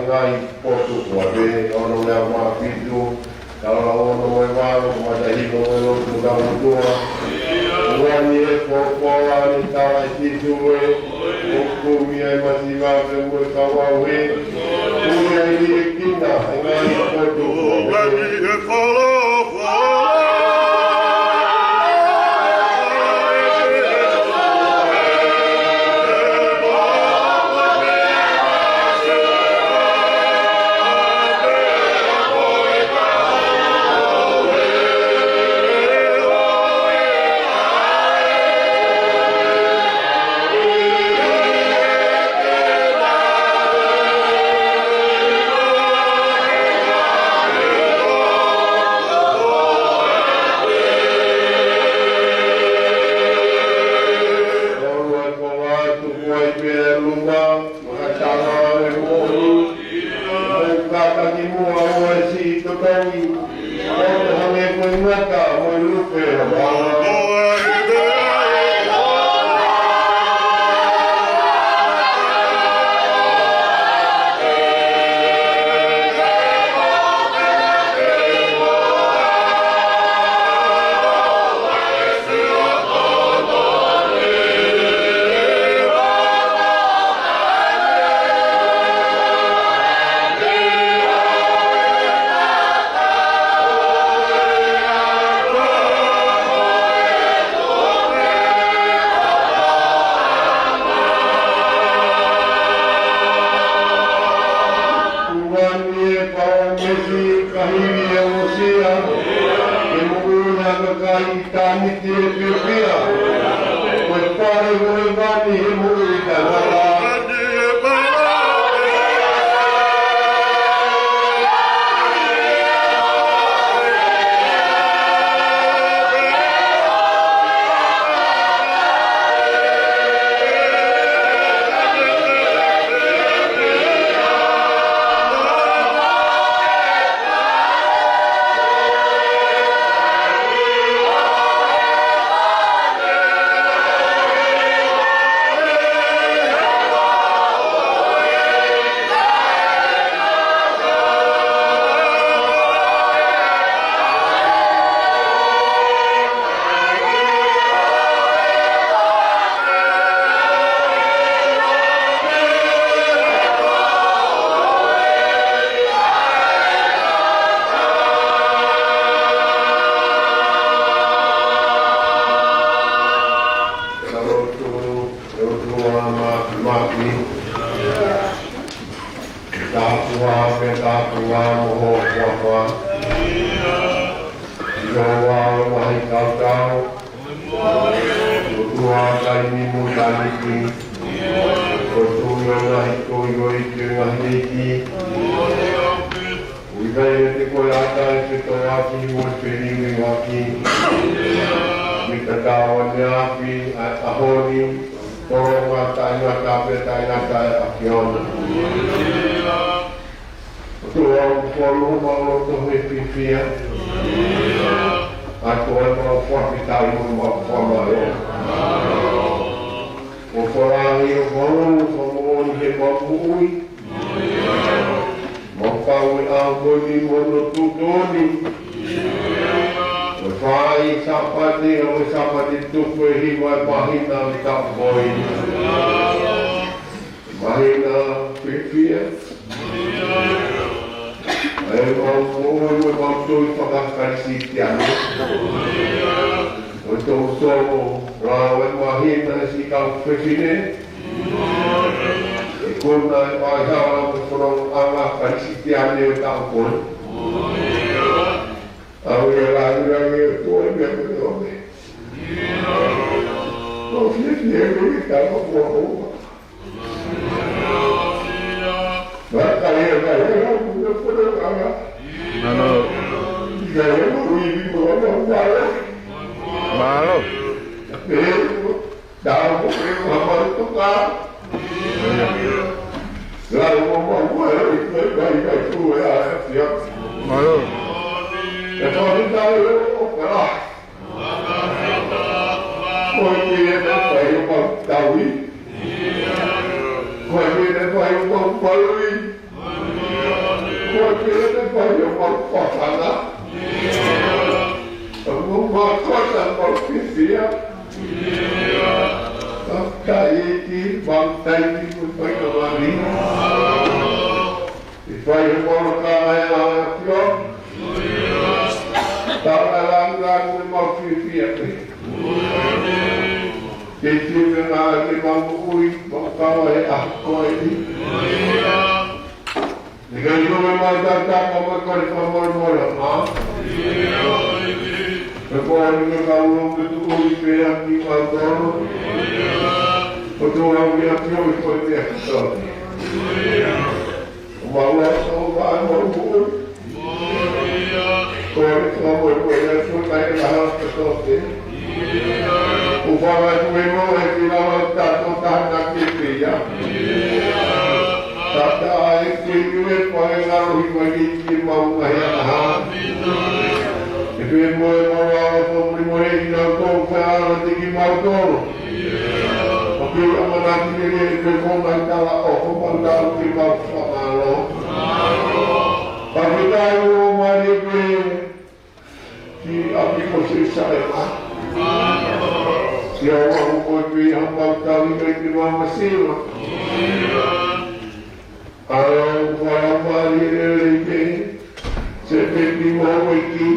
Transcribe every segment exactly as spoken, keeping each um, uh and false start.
Ngaahi potu ko ē, ono mea ma pitu, tala ono mo e valu, ko mata hino mo e lotu ka mutua. Uani e popo ani tala e titue, o kumi ai masiva pe mo e kawau e, kumi ai ni e kina, e ngaahi potu ko ē. Uani e pau mesi ka hivi e osia, ke moʻui ʻa e kakai ʻitāniti ʻe fiefia. Ko e pale ko e vani he moʻui taʻengata. Ka lotu, lotu ʻa e ma-, maki. Tāpuhā pē, tāpuhā mo ho huafa. Sihova ʻo e ngaahi tautau, ʻOtua taimi mo ʻitāniti, ʻOtua ʻo e ngaahi toi, ʻo e ngaahi ʻeiki. ʻOku ʻikai te ke ʻatā ʻi he tō ʻaki mo e feliuliuaki. Mita tau ane afi, ʻa, ʻaho ni, tō ngata, ngata pē, taʻengata ʻa e ʻAfiona. ʻOtua ʻoku fonu homau loto he fiefia. ʻOtua ʻoku mau fakafetaʻi mo mau fakamālō. ʻOku falahi ʻo fonu, fonu ʻi heʻemau moʻui. Mau kau ʻi he ʻaho ni mo hono tuʻutuʻuni. ʻO e fai Sāpate, ʻo e Sāpate tuku ʻe hiva ʻo e māhina ʻo e taʻu ko eni. Māhina fiefia. ʻA e mau moʻui, ʻa e mau tui faka-Kalisitiane. ʻO e toutou lau ʻa e māhina ʻe siʻi kau fefine. ʻIkuna ʻa e faihala mo e fonongaʻanga Kalisitiane ʻo e taʻu ko eni. ʻOku ʻi ai e lāngilangi ʻo e ʻOtua ʻi he meʻa ko eni. ʻOku fiefia ʻi he tama kuo ʻofa. Mālō. Mālō. Mālō. Ko e meʻa naʻe fai ʻo mau tauhi. Ko e meʻa naʻe fai ʻo mau palui. Ko e pele te fai ʻo mau fafana. ʻO mau makota mau fiefia. Ka ʻi he mau taimi mo e fai ka mani. ʻI he fai ʻo mau ka ai a fio. Tau na langi langi mo mau fiefia pē. Ke fiefia na ke mau ui, mau kau ai a koe ni. Ni ka ʻi ko me mai ta ta ka mai kore ka mai mai la ma. Ke ko ni ke ka ulo ke tu ui pe a ki ma toro. Ko tu au ni a ki o ko ni a ki to. Ma la so ma ma ui. Ko ni ka mai mai la so ka i la ha ka to te. ʻOku fakaʻuhinga ʻe he finangalo ʻo e ʻOtua ʻa e tangata ki he pekia. Tangata ʻa e kei ue pae ngalo hi mai ki he maunga he ʻaho. ʻE pehē mo e mau ʻa e ʻOtua mo e ʻi he ʻi nau tō fea ʻa te ki mau tō. ʻO kei ʻamanaki ke ke pe ko mai tala ʻo ko mau tala ki mau fakamālō. Ka ke tai o mai e pe ki ʻapi ko Selusalema. Ki a ua ko e pē ha mau tau i kai te mama sila. ʻA ia ʻoku fai a mali e lele i pē. Se pē ki mau e ki.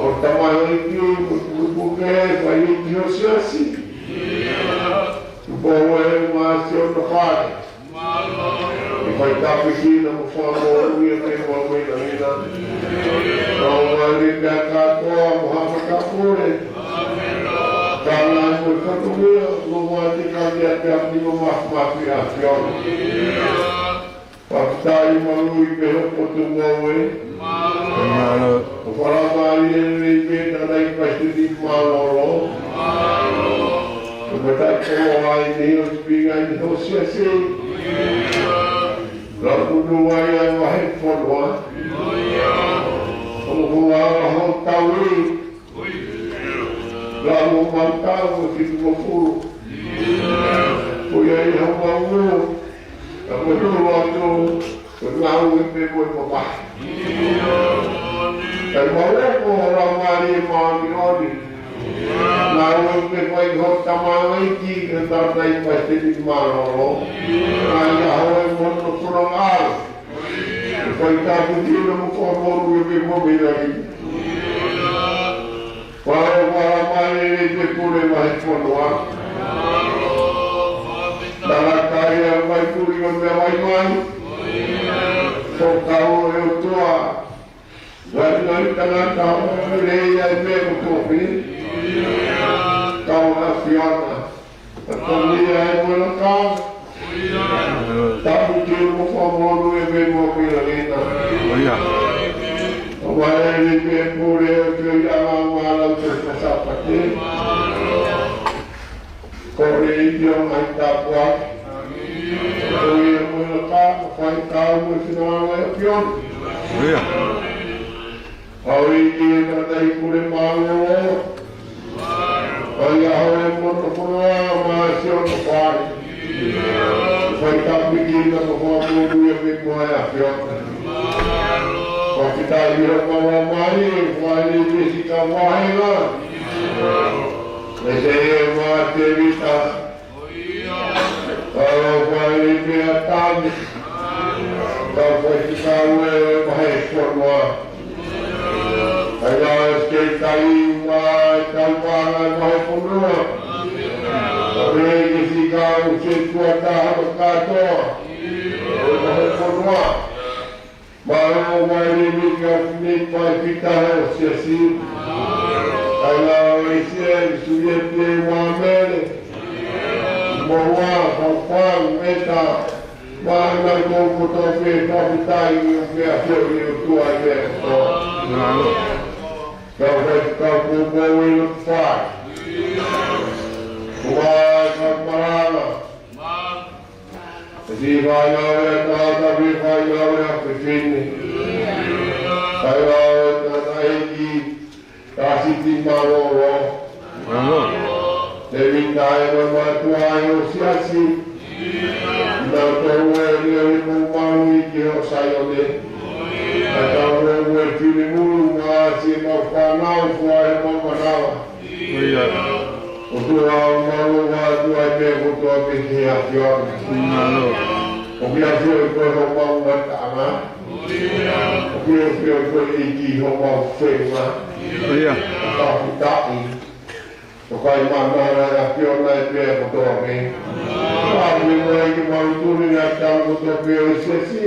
ʻO tamaioʻeiki mo e pukepuke fai e ki ho siasi. Tupo e ma si o to fai. ʻE fai tāpuekina mo fakamoʻui ʻa e meʻa mo e meʻa ina. Kau mai pē kātoa mo ha fakapule. Ka ngai mo e fatongia, mo ma te ka kia kia ni mo ma ma ki a kia. Fakafetaʻi mo ui pē ho potu mo e. Mālō. Ko fala mai e lei pē ta nai paisini mālōlō. Ko me tai ko ai ni o spinga ni ho siasi. Lau kunu ai a vahe fonua. Ko ko a ho taui. Lau o mantau o fitu mo fulu. Ko ia i ho mau. Ka ko tulu atu. Ko ngau e pe ko e papa. Ka mau e ko ho lau mali e māʻoniʻoni. Ngau e pe ko e ho tamaioʻeiki ke tau tai paisini mālōlō. Ka ia ho e mono kuro ngau. Fai tāpuekina mo fakamoʻui e meʻa mo e meʻa ina. Fai o fala mai e te pule mai fonua. Tala kai a mai puli o meʻa mai mai. Ko kau e ʻOtua. Wai ngai tangata o lei ai meʻa mo kofi. Kau a fiona. Tatamia e moʻoni ka. Tapu ki mo fakamoʻui e meʻa mo e meʻa ina. ʻO ia. ʻO mai e ni pē pule o te i anga ma lau te Sāpate. Ko e i te o mai tapu ake. ʻO ia moʻoni ka, ko fai kau mo finangalo e pion. ʻO ia. ʻOku ʻi ai e tangata i pule mālōlō. ʻOku ʻi ai e mono fonua ma si o to fai. Fai tāpuekina mo fakamoʻui e meʻa mo e ʻAfiona. Fakafetaʻi ʻi he mau mai, fai ni te si ka vahenga. Me se e ma te vita. Kau fai pē a tami. Kau fai ki kau e vahe fonua. ʻAi la e skei tai ma e kau pānga e vahe fonua. Ka pē ke si kau se tua taha ma kātoa. E vahe fonua. Mālō mai ni ka nei pai pita he o siasi. ʻAi la o e sia e sulia pia i mamele. Mo ua ka pang meta. Māna ko koto pē papitai i o pea fio i o tua i pea koto. Ka fai ka kupo i o fai. Kua ka marana. Te si fai ngāue ʻa tata, te si fai ngāue ʻa fefine. Fai ngāue ʻa tata ʻeiki, ka si ti mālōlō. Te mi tae ma matua e o siasi. Tau tau e lia ʻi homau malu ʻi ki ho Saione. Tau tau e finemū maʻa siʻemau fānau, fua ʻemau manava. ʻIo. ʻOtua, ʻoku mau ʻoatu ʻa e meʻa kotoa pē ki he ʻAfiona. ʻIo. ʻOku ʻafioʻi koe homau ngataʻanga. ʻOku ʻafioʻi koe ʻEiki homau feinga. ʻIo. Fakafetaʻi. ʻOku ʻikai māmāna ʻa e ʻAfiona ʻa e meʻa kotoa pē. Pea ʻoku ʻi ai ke mau tuli ʻa e tau kotoa pē ʻo e siasi.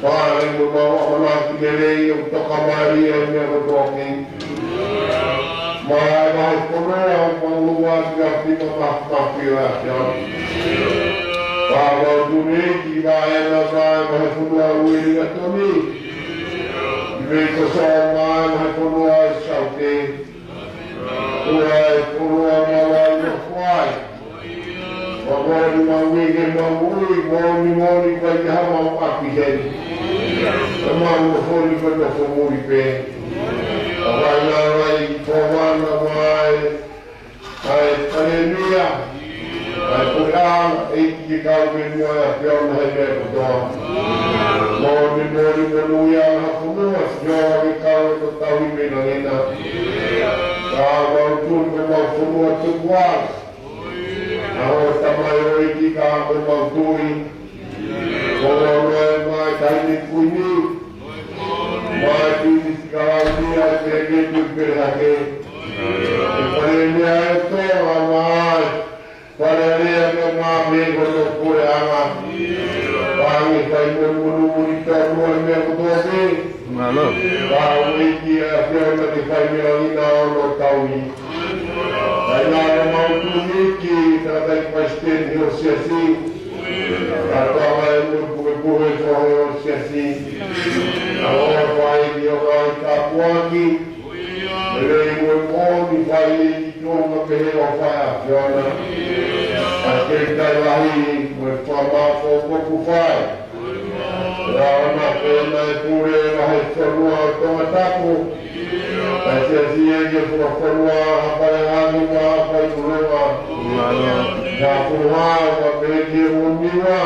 Pea ʻoku mau ʻamanaki lelei ʻoku tokamālie ʻa e meʻa kotoa pē. Maʻa e vahefonua ʻoku mau ʻoatu ki he ʻAfiona, Māfimafi ʻo e ʻAfiona. Pea mau tuli ki he vahefonua ʻo e Uelingatoni. Ki he meʻi ko Sō maʻa e vahefonua ʻo e Saute. Ko e fonua ʻoku mau ʻi ai. ʻOku mau ʻi ai ke mau ui, moʻoni, moʻoni, ʻikai ke hā mau ʻapi heni. ʻOku mau nofo ni ko e nofo muli pē. ʻOku ʻi ai ʻa e Kōvana, ʻa e, ʻa e Palēmia, ʻa e Puleʻanga, ʻEiki ke kau pē muʻa ʻa e ʻAfiona he meʻa kotoa. Moʻoni, moʻoni, monūʻia ʻa e fonua, ʻio ke kau ʻo tauhi mei langi na. Ka mau tui ko homau fonua tukuange. ʻA hoʻo tamaioʻeiki ka ko homau tui. Ko homau loea mai Taʻahine Kuini. Mai Kuini Sikalauni ʻa e pēkē tui pē hake. ʻE Palēmia ʻo Tonga mai. Fale Alea mo e Māmani ko e Puleʻanga. Pea ke fai monūmonū muli tonu ʻa e meʻa kotoa pē. Mālō. Pea ʻEiki ʻAfiona ke fai mei langi na hono tauhi. Kae ʻumaʻā homau tui ki he tangataʻeiki palesiteni ʻo e siasi. Kae ʻumaʻā e ngaahi pukepuke ko ē ʻo e siasi. Kae ʻofa ʻEiki ʻo ngaahi tāpuaki. Lelei mo e moʻoni fai ʻEiki Tonga pehē ʻofa ʻa e ʻAfiona. ʻA e kei tai lahi mo e fakamāʻopoʻopo kuo fai. Pea ʻoua naʻa pehē e pule ʻa e vahefonua ʻo Tongatapu. ʻA e siasi ʻEiki ʻo e fonua, Haʻapai Hahake mo Haʻapai Tulonga. Naʻa puluha ʻo pehē ki he ʻOniua.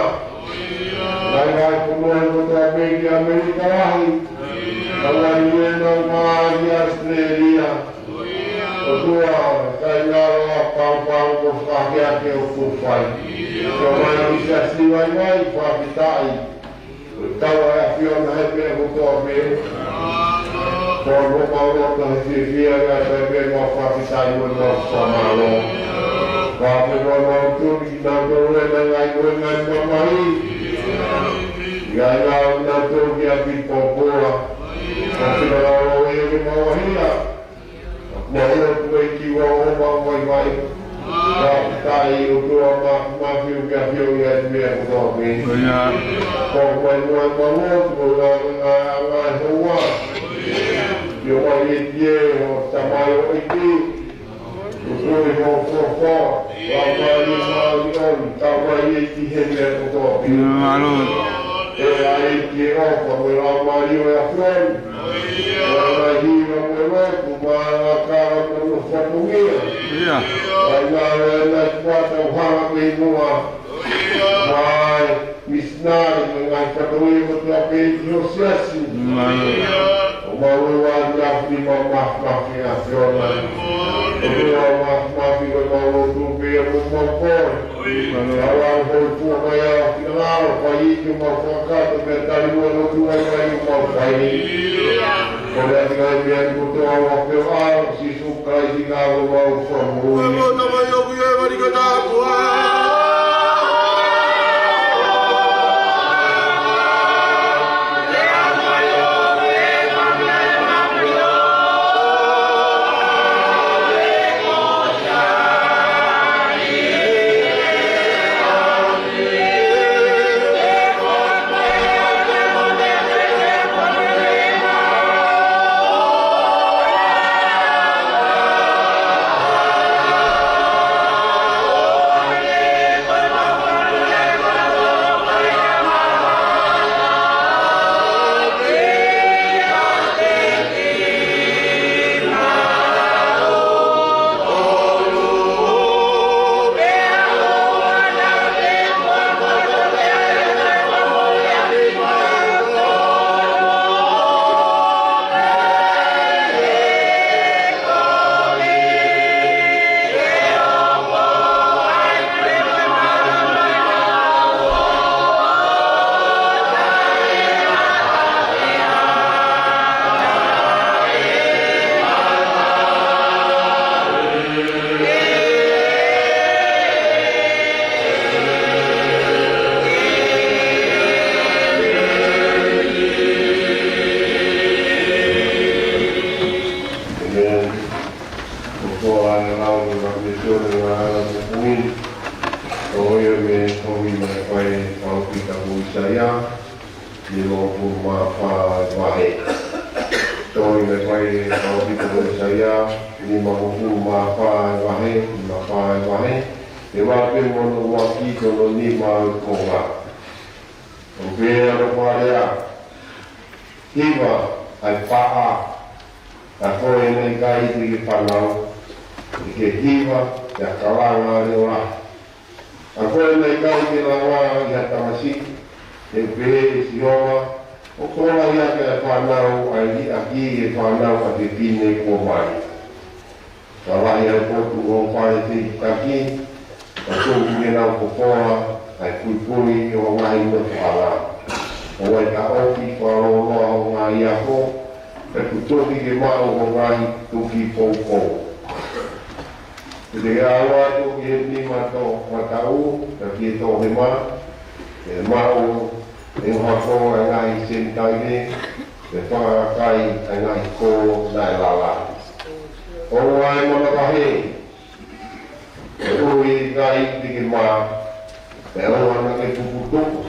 Ngaahi vahefonua kotoa pē ki ʻAmelika Lahi. Haʻapai ʻEiki ʻo Tonga ki ʻAositelēlia. ʻOtua, kae ngalo ʻa e paupau mo e fakaakeake ʻoku fai. Ko mai ki he siasi vaivai, fakafetaʻi. Ko e tau ʻa e ʻAfiona he meʻa kotoa pē. Ko homau loto he fiefia, kae pehē mo e fakafetaʻi mo e fakamālō. Pea pehē mo homau tui kinautolu ʻoku ʻi ai ʻa e ngaahi mamahi. ʻI ai ʻa kinautolu ki ʻapi pōpula. Ko kinautolu ia ke mau ʻahiʻahi. Mau lotu ʻEiki ʻo homau vaivai. Fakafetaʻi ʻOtua Māfimafi ʻoku ke ʻafioʻi ʻa e meʻa kotoa pē. ʻIo. Ko e vaivai mau lotu ʻo ngā, ngā, ngā hoa. ʻIo mai ʻEiki ʻo tamaioʻeiki. ʻOtua ʻi ho fofo. Laumālie māʻoniʻoni. Tau mai ʻEiki he meʻa kotoa pē. Mālō. ʻE ʻEiki ʻofa mo e Laumālie ʻo e ʻAfiona. ʻOku ʻi ai ʻa e hiva mo e lotu, mo e ngaahi kala mo hono fatongia. ʻIo. ʻOku ʻi ai ʻa e ngaahi kuata ʻoku hanga mei muʻa. Mo e misinale mo e ngaahi fatongia kotoa pē ʻi ho siasi. Mālō. ʻOku mau ʻoatu ʻa e ʻaho ni Māfimafi ʻAfiona. ʻOtua Māfimafi ko e mau lotu pē ʻa homau kole. Mālō. Kae ʻoua ʻe hōifua mai ʻa e finangalo, fai ʻEiki ʻemau fakakakato pea tali muʻa e lotu vaivai ʻoku mau fai ni. Kole ʻa e ngaahi meʻa ni kotoa ʻo ʻAfio ʻa Sīsū Kalaisi ko homau Fakamoʻui. nimangofulu mā fā e vahe. Tohi mei he ʻaupito ko ʻIsaia, nimangofulu mā fā e vahe, nima fā e vahe. ʻI he vahe pē mo hono ua ki hono nima ʻo e konga. ʻOku pehē hono fakalea: Hiva ʻa e paʻa, ʻa koe naʻe ʻikai te ke fānau, ke ke hiva ʻi ha kalanga leʻo lahi. ʻA koe naʻe ʻikai ke lava ʻi ha tamasiʻi, he ʻoku pehē ʻe Sihova, ʻoku tokolahi ʻaki ʻa e fānau ʻa e liʻaki ʻi he fānau ʻa e fefine kuo mali. Ka lahi ʻa e potu ʻo e fale feitaki, ka tuku ke nau popola ʻa e puipui ʻo e ngaahi nofoʻanga. ʻOua ʻe taʻofi fakalōloa hoʻo ngaahi ako, pea tuku ke maʻu hoʻo ngaahi tuki poupou. Ke te ʻalu atu ki he nima toʻomataʻu, pea ki he toʻohema, ke maʻu ʻe hoʻo hako ʻa e ngaahi senitaile, pea fakakakai ʻa e ngaahi kolo naʻe lalahi. ʻOua ʻe manavahē, koeʻuhi ʻe ʻikai te ke mā, pea ʻoua naʻa ke puputupu,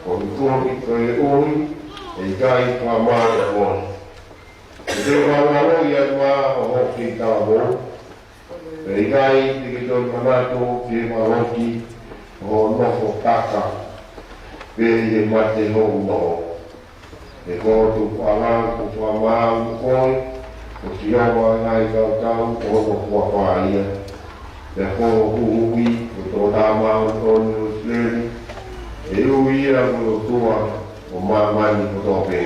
koeʻuhi, koeʻuhi ʻe ʻikai fakamā ʻe koe. Ke te fakangaloʻi ʻa e mā ʻo hoʻo kei talavou, pea ʻe ʻikai te ke toe manatu ki he maloki ʻo hoʻo nofo taka, pe ʻi he mate hoʻo noho. He ko ho tupuʻanga kuo fakamaau mo koe, ko Sihova ʻo e ngaahi kautau ko hono huafa ia. Pea ko ho huhuʻi ko e Tokotaha Māʻoniʻoni ʻo ʻIsileli, ʻe ui ia ko e ʻOtua ʻo māmani kotoa pē.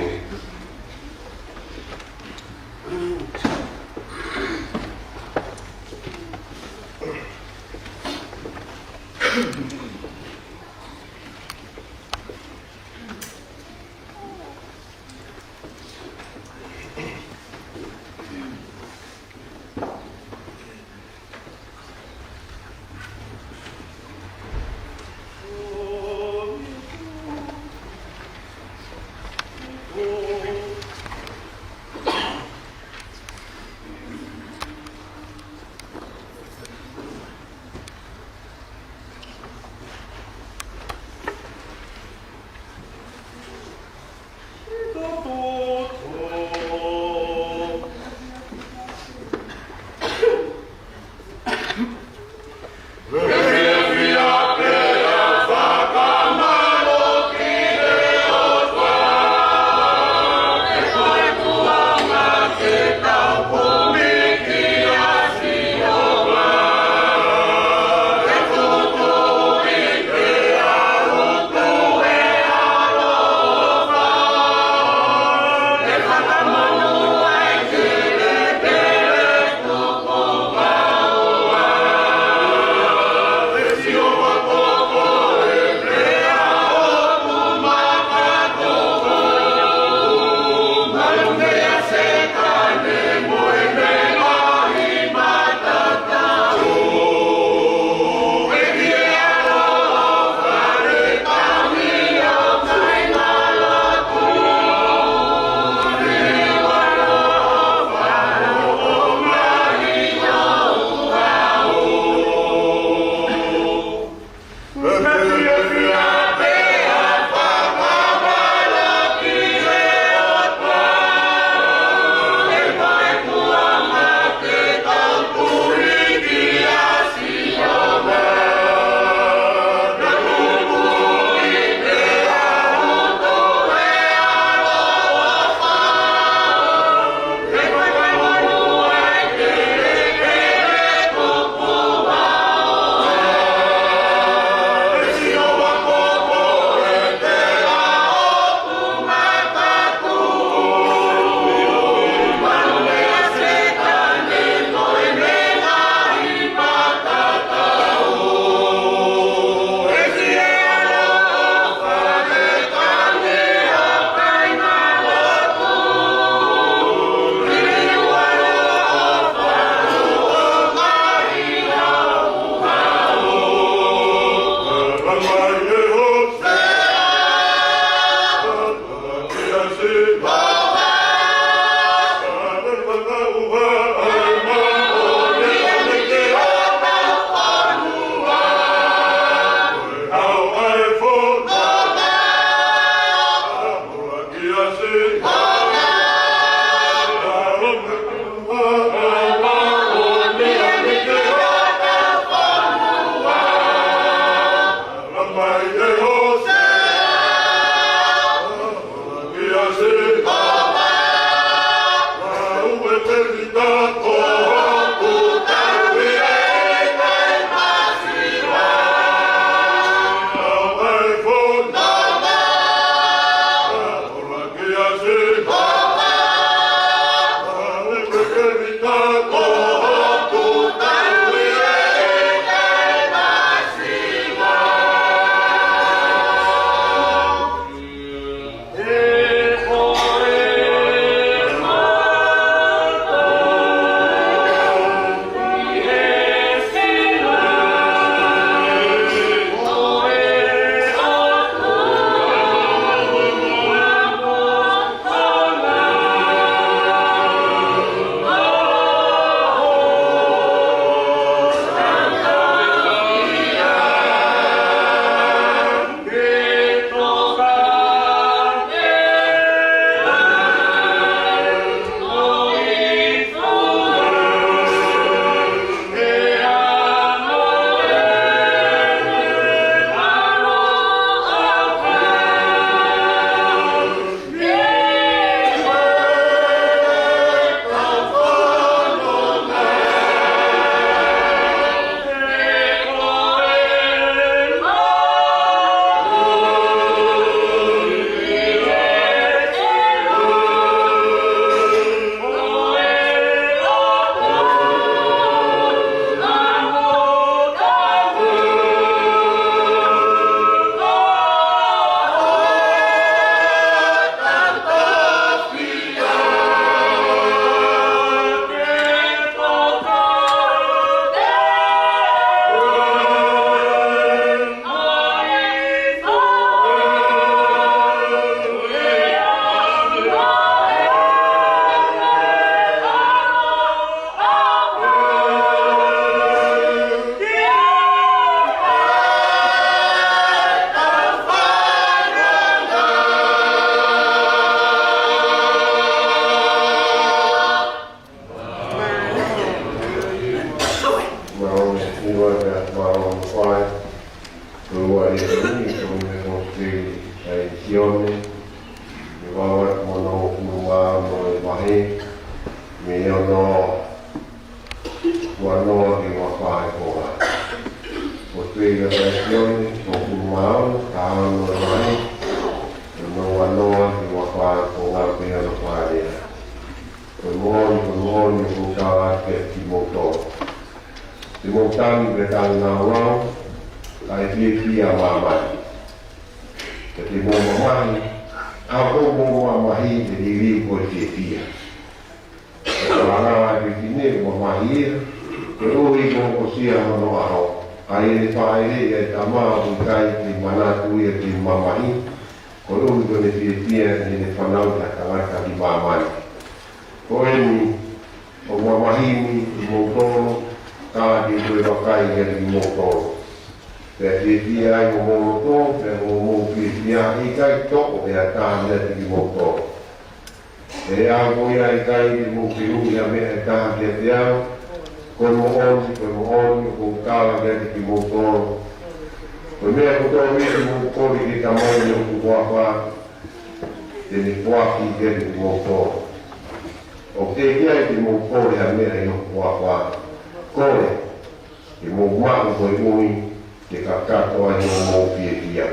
Mei he valu atu mo e hongofulu mā ono e vahe, mei he ono ua noa ki he ua fā e konga. Ko e pei ʻa e Sione, hongofulu mā ono, taha ono e vahe, ono ua noa ki he ua fā e konga, pea ʻoku pehē ni. Ko e moʻoni, ko e moʻoni ʻoku ou tala atu kiate kimoutolu, te mou tangi pea tangi laulau, kae fiefia ʻa māmani. Pea te mou mamahi, ʻa ia ʻoku mou mamahi ʻe liliu ko e fiefia. Ko e palanga ʻa e fefine ʻoku mamahi ia, koeʻuhi kuo hokosia hono ʻaho, ʻa ia ʻe fāʻeleʻi ai ʻa e tama ʻoku ʻikai ke manatu ia ki he mamahi, koeʻuhi ko ʻene fiefia ʻi heʻene fanauʻi ha tangata ki māmani. Ko eni, ʻoku mamahi ni kimoutolu, ka te u toe vakai kiate kimoutolu. Pea fiefia ai homou loto, pea ʻoku mou fiefia, ʻe ʻikai toʻo ʻe ha taha meiate kimoutolu. He ʻaho ko ia ʻe ʻikai te mou fehuʻi ha meʻa ʻe taha kiate au. Ko e moʻoni, ko e moʻoni ʻoku ou tala kiate kimoutolu, ko e meʻa kotoa pē te mou kole ki he Tamai ʻi hoku huafa, te ne foaki kiate kimoutolu. ʻOku teʻeki ai te mou kole ha meʻa ʻi hoku huafa. Kole, te mou maʻu, koeʻuhi ke kakato ai hoʻomou fiefia.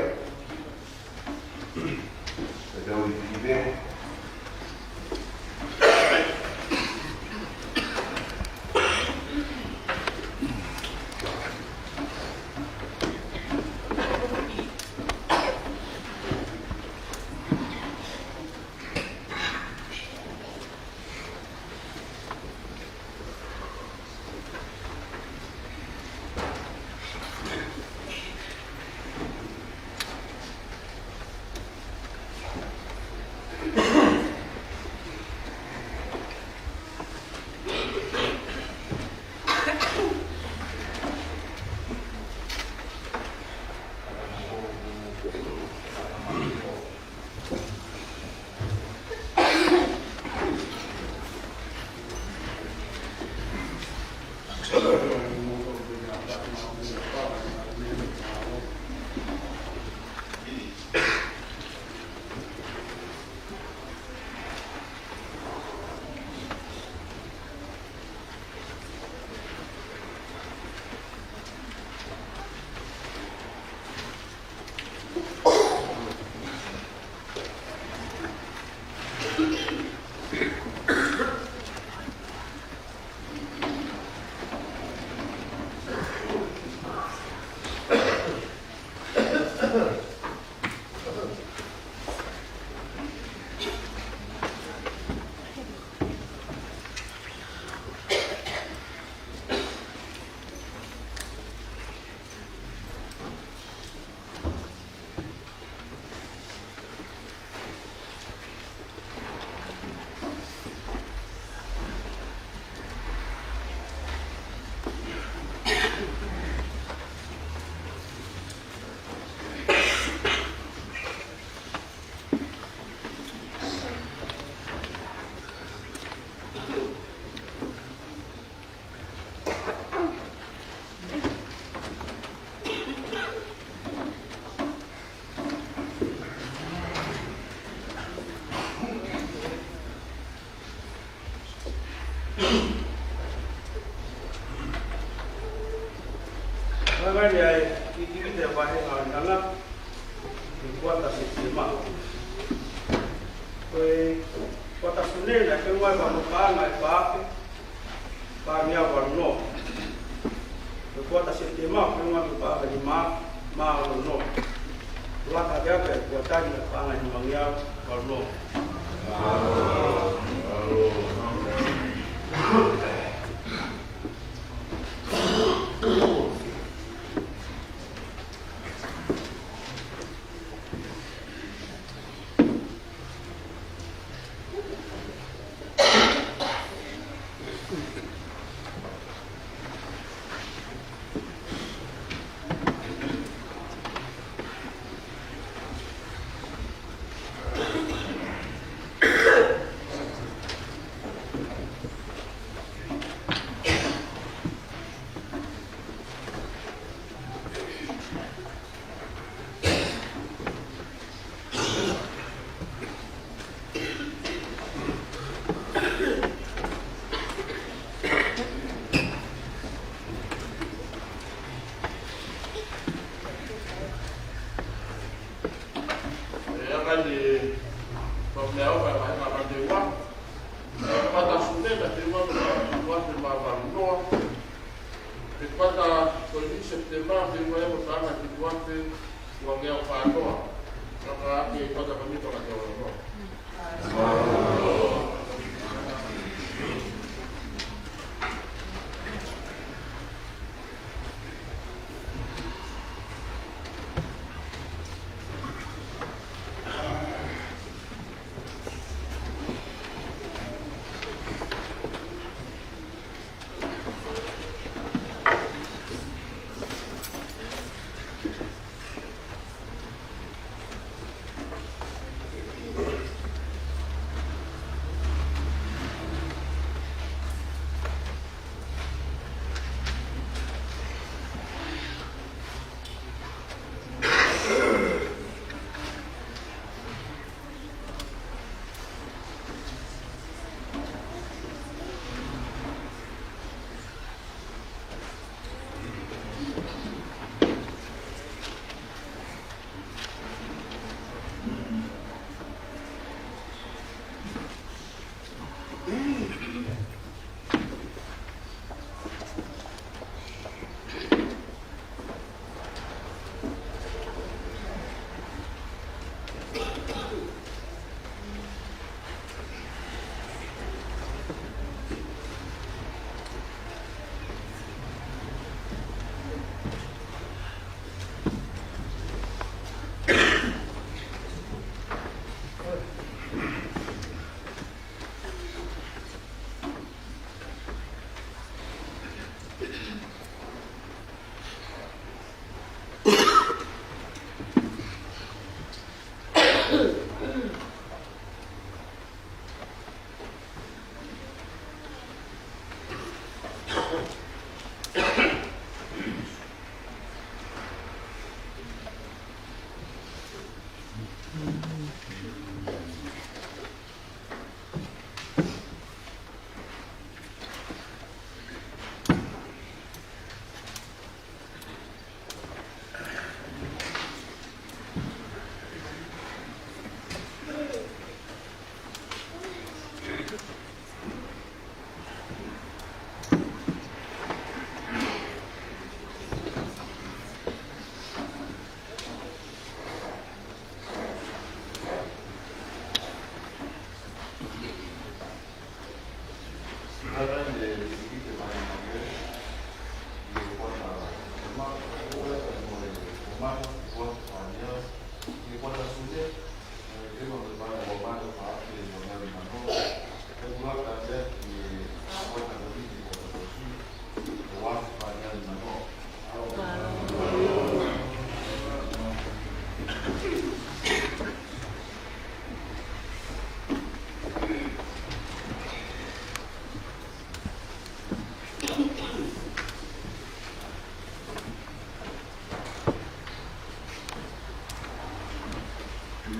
Hangē ni ʻa e kiʻi kiʻi te vahe ngāue ʻi he kuata Sepitema. Ko e kuata Sune naʻe feʻunga ai ʻa e paʻanga ʻe fā afe, paʻanga ʻe valu noa. Ko e kuata Sepitema, feʻunga ai ʻa e paʻanga ʻe nima afe mā ono noa. Laka ke aka e kuata ni ʻa e paʻanga ʻe nima afe valu noa. Meʻaʻofa ʻe vahenga mā teua. Pata Sune mā teua, mā teua, mā valu noa. Pea pata Koini Sepitema mā teua, mā vahenga teua, mā uangeau fā noa. Ka ʻi ai pata Koini pata teua noa.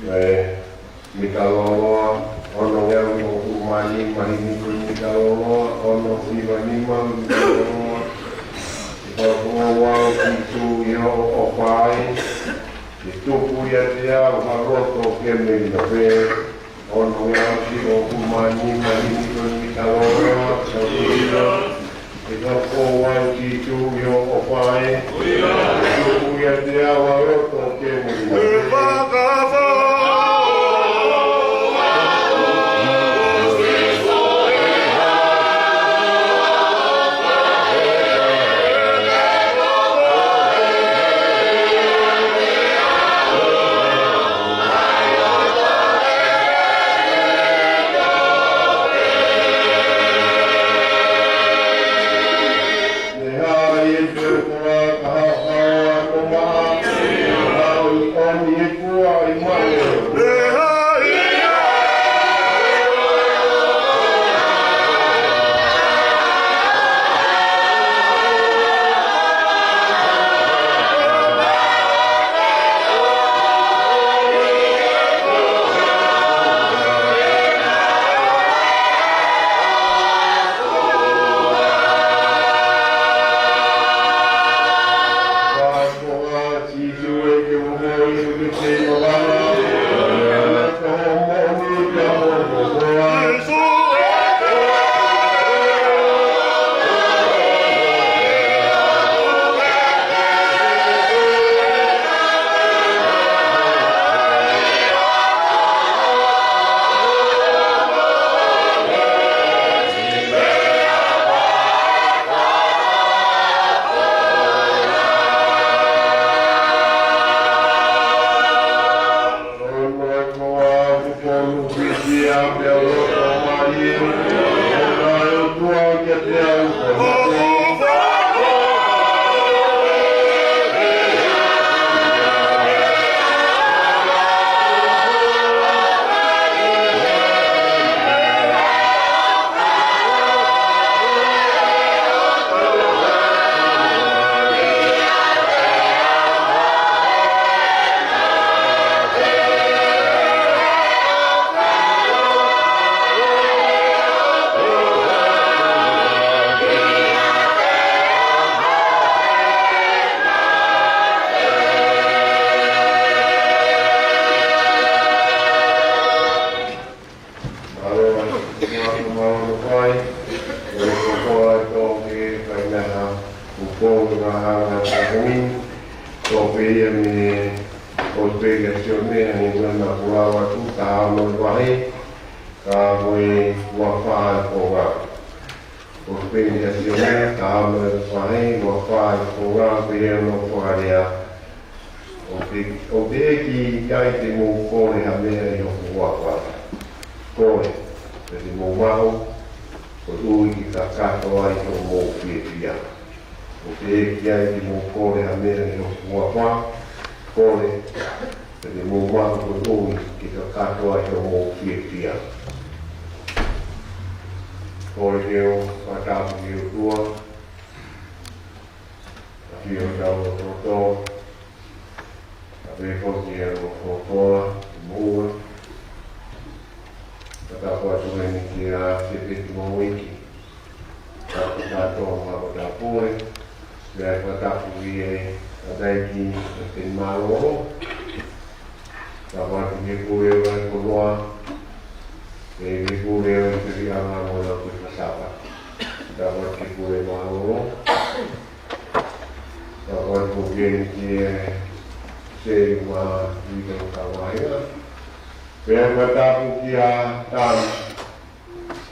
ʻE, Mikaloloa, ono ngeau hongofulu mā nima, himi ko e Mikaloloa, ono hiva nima, Mikaloloa. ʻE fakafofonga au ki he tuʻu ʻi hoʻo ʻofa ē, ke tupu ʻiate au ha loto ke melino pē. Ono ngeau hongofulu mā nima, himi ko e Mikaloloa, ono hiva. ʻE fakafofonga au ki he tuʻu ʻi hoʻo ʻofa ē, ke tupu ʻiate au ha loto ke melino pē. Ne haʻi e fefora ka haʻohaʻo ʻa Tomaʻa, haʻu ʻo ʻomi he kuaʻi mai Konu pisia pea loto mai, ʻo ʻOtua kiate au ko e Ko pē ia mei he ʻOtu Pēkesione, ʻa e ngaahi meʻa naʻa ku lave atu, taha ono e vahe, ka ko e ua fā e konga. ʻOtu Pēkesione, taha ono e vahe, ua fā e konga, pehē hono fakalea: ʻOku te, ʻoku teʻeki ai te mou kole ha meʻa ʻi hoku huafa. Kole, pea te mou maʻu, koeʻuhi ke kakato ai hoʻomou fiefia. ʻOku teʻeki ai te mou kole ha meʻa ʻi hoku huafa. Kole, pea te mou maʻu, koeʻuhi ke kakato ai hoʻomou fiefia. Kole ke u fakatapu ki he ʻOtua, ʻafio ʻi hotau loto, kae pehē foki ki he ʻOtua ʻi muʻa. Fakatapu atu heni kia Sepeti Momoiki, tapu tato ma ko tapu e, pea fakatapu ki he ʻEiki Teni Mālōlō. Fakatapu atu ki he pule ʻo e fonua, ki he pule ʻo e filiʻanga mo e Laukau Fakasapa. Fakatapu atu ki he pule mālōlō. Fakatapu atu ki he Seʻi ma Vito Kavaea. Pea fakatapu kia Tana,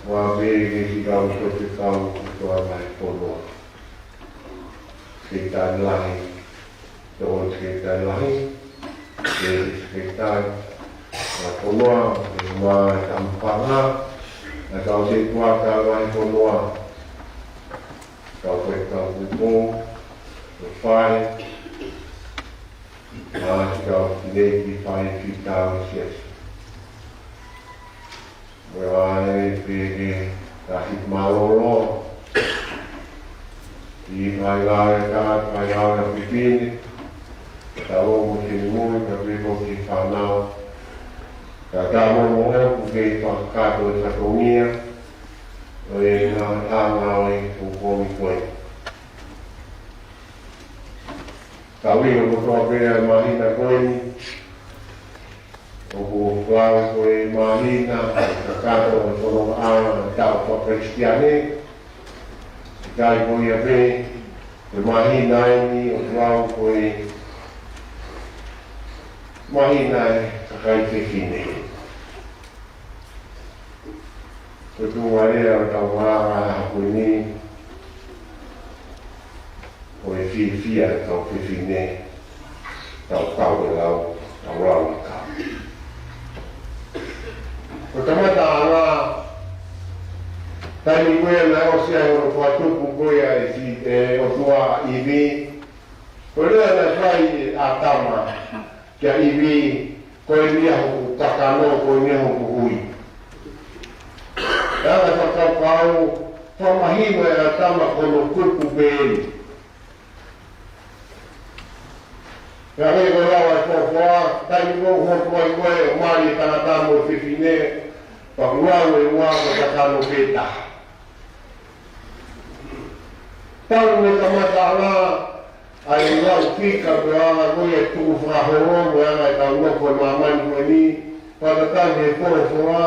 mo e pehē ki he kau faifekau kotoa mai e fonua. Sekelitali Lahi, tokoni Sekelitali Lahi, pehē ki he Sekelitali ʻo e fonua, pea mo e kau maʻu fanga, mo e kau setuata ʻo e fonua, kau faifekau kupu, mo e fai, mo e kau fineʻeiki fai fita ʻo e siasi. Mo e pehē ki he Tauhi Mālōlō, ki he ngaahi ngāue ʻa e tangata, ngaahi ngāue ʻa e fefine, kae ʻumaʻā e finemui, kae pehē ki he fānau. Kae ʻatā mo ʻoku ke fakakakato e fatongia ʻo e ngaahi ʻaho ʻo e pongipongi ko ē. Kau ʻi he kotoa pē ʻa e māhina ko eni, ʻoku lau ko e māhina kakato ʻo e fononga ʻa e taʻu faka-Kalisitiane. ʻIkai ko ia pē, ko e māhina eni ʻoku lau ko e māhina ʻa e kakai fefine. Ko e tuʻunga lea ʻo ʻetau ngāue ko eni, ko e fiefia ʻa e kau fefine, tau kau e lau, tau lau e kau. Ko e kamataʻanga, taimi ko ē naʻe ʻosi ai hono fakatupu ko ia ʻe he ʻOtua ʻa ʻIvi, ko e lea naʻe fai ʻe ʻĀtama kia ʻIvi, ko eni ia hoku kakano, ko eni ia hoku hui. Pea naʻe fakakaukau, fakamahino ʻe ʻĀtama ko hono kupu pē eni. Pea ko e lau ʻa e folofola, taimi ko ē ʻoku hoko ai ko ē ʻo mali e tangata mo e fefine, pea ʻoku lau ʻe he ua ko e kakano pē taha. Pau mei he kamataʻanga, ʻa e lau fika pea anga ko ia e tukufakaholo mo e anga ʻetau nofo ʻi māmani ko eni, fakatatau ki he folofola.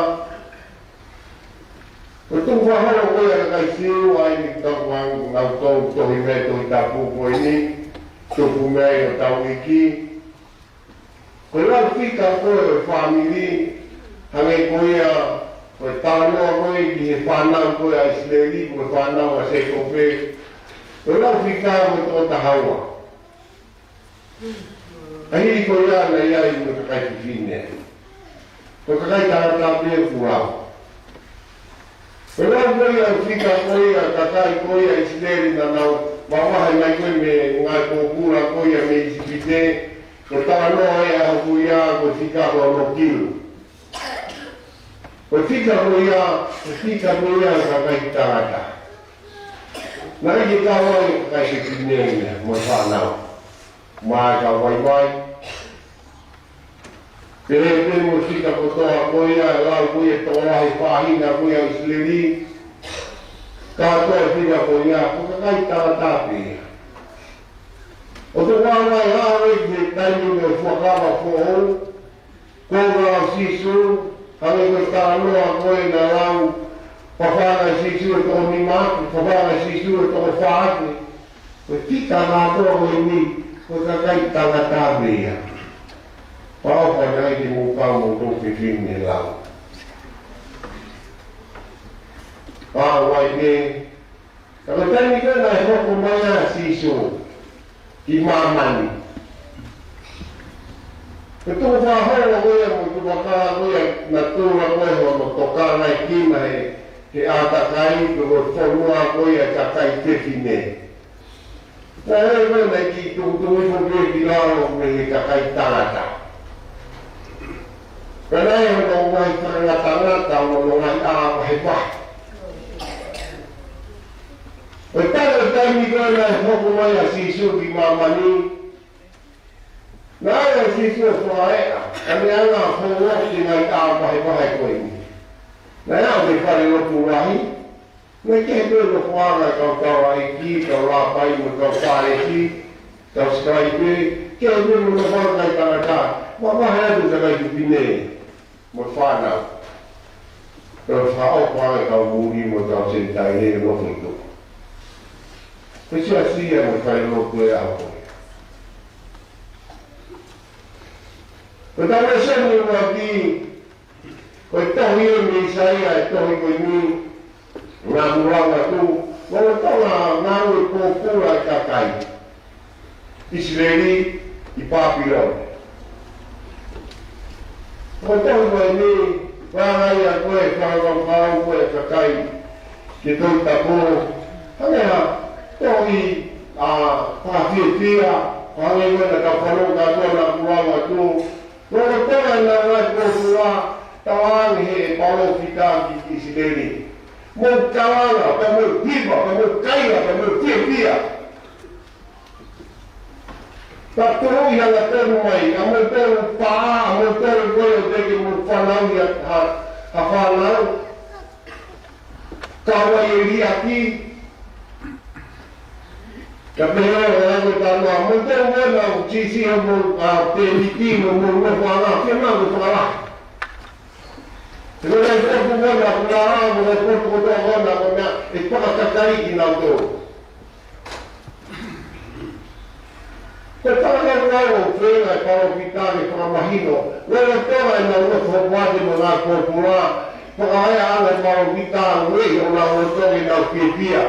Ko e tukufakaholo ko ia ʻa e kakai Siu, ʻa ia ʻoku tau ʻoange ʻetau tohi mei he Tohi Tapu ko eni, tupu mei ai hotau iiki. Ko e lau fika ko ē ʻo e fāmili, hangē ko ia, ko e talanoa ko ē ki he fānau ko ē ʻa ʻIsileli, ko e fānau ʻa Sēkope, ko e lau fika mo e toko taha ua. Ka hili ko ia naʻe ʻi ai mo e kakai fefine. Ko e kakai tangata pē ʻoku lau. Ko e lau ko ia ʻo e fika ko ia ʻo e kakai ko ia ʻIsileli naʻa nau mavahe mai ko ē mei he ngaahi pōpula ko ia mei ʻIsipite, ko e talanoa ia ʻo e ʻaho ko ia ko e fika ko hono kilu. Ko e fika ko ia, ko e fika ko ia ʻo e kakai tangata. Naʻe ʻikai ke kau ai e kakai fefine ia mo e fānau. Mo e kau vaivai. Pehē pē mo e fika kotoa ko ia, lau ko ia ʻa e tokolahi fānau ko ia ʻIsileli. Kātoa e fika ko ia, ko e kakai tangata pē ia. ʻO toe vaivai ʻa e ʻaho ē ki he taimi ʻo e fuakava foʻou, ko e lau ʻa Sīsū, hangē ko e talanoa ko ē naʻe lau, fafanga ʻe Sīsū e toko nima, fafanga ʻe Sīsū e toko fā. Ko e fika kātoa ko eni, ko e kakai tangata pē ia. Pea ʻofa naʻe ʻikai te mou kau mo e toʻu fefine lau. Pea ʻoku ʻi ai pē, ka ko e taimi ko ē naʻe hoko mai ai ʻa Sīsū ki māmani. Ko e tukufakaholo ko ia mo e tukufakaholo ko ia naʻe tuʻu ko ē hono tokanga ʻi he, he ʻātakai, ko e fonua ko ia ʻo e kakai fefine. Naʻe ʻikai ke tukutuku hifo pē ki lalo mei he kakai tangata. Pea naʻe ʻi ai hono ngaahi fakangatangata mo hono ngaahi ʻā vahevahe. Ko e taha e taimi ko ē naʻe hoko mai ai ʻa Sīsū ki māmani, naʻe ʻai ʻe Sīsū ʻo fakaeʻa, ka ne hanga ʻo fou ʻaki e ngaahi ʻā vahevahe ko eni. Naʻe aʻu ki he falelotu lahi, naʻe kehe pē hono nofoʻanga e kau taulaʻeiki, kau lāpai mo e kau Fālesi, kau sākaipē, kehe pē hono nofoʻanga e kakai tangata, mavahe atu e kakai fefine mo e fānau. Pea fakaʻofa ange e kau muli mo e kau Senitaile ʻo nofo ʻi tuʻa. Ko e siasi ia mo e falelotu ʻo e ʻaho ko ia. Ko ʻetau lēsoni ʻuluaki, ko e tohi ʻo e meʻa ʻa e tohi ko eni, naʻa ku lau atu, lolotonga ngāue pōpula e kakai ʻIsileli ʻi Pāpilone. Ko e tohi ko eni, ʻoku ʻi ai ʻa e fakakaukau ko ē ʻa e kakai ki he Tohi Tapu, hangē ha tohi ʻa e fakafiefia, hangē ko ē naʻa tau fanongo kātoa naʻa ku lau atu, lolotonga ʻenau ngāue pōpula, talaange ʻe he palōfita ki ʻIsileli: Mou kalanga, pea mou hiva, pea mou kaila, pea mou fiefia. Pea tō ʻi hanga tonu mai, ʻa moutolu pā, ʻa moutolu ko ē ʻoku teʻeki ke mou fanauʻi ha, ha fānau. Kau ai e liʻaki. Ka pehē ʻe he ʻOtua, ʻa moutolu ko ē naʻa ku siʻisiʻi hoʻomou, ʻa, pēmiti mo hoʻomou nofoʻanga, ke mau ke fakalahi. He ko e ngaahi potu ko ena ʻoku lala, mo e ngaahi potu kotoa ko ena ko e meʻa, ʻe fakakakai kinautolu. Ko e fakakaukau ʻoku feinga e palōfita ke fakamahino, lolotonga ʻenau nofo hopoate mo e ngāue pōpula, fakaeʻa ange e palōfita, ʻoku ʻi honau loto ke nau fiefia.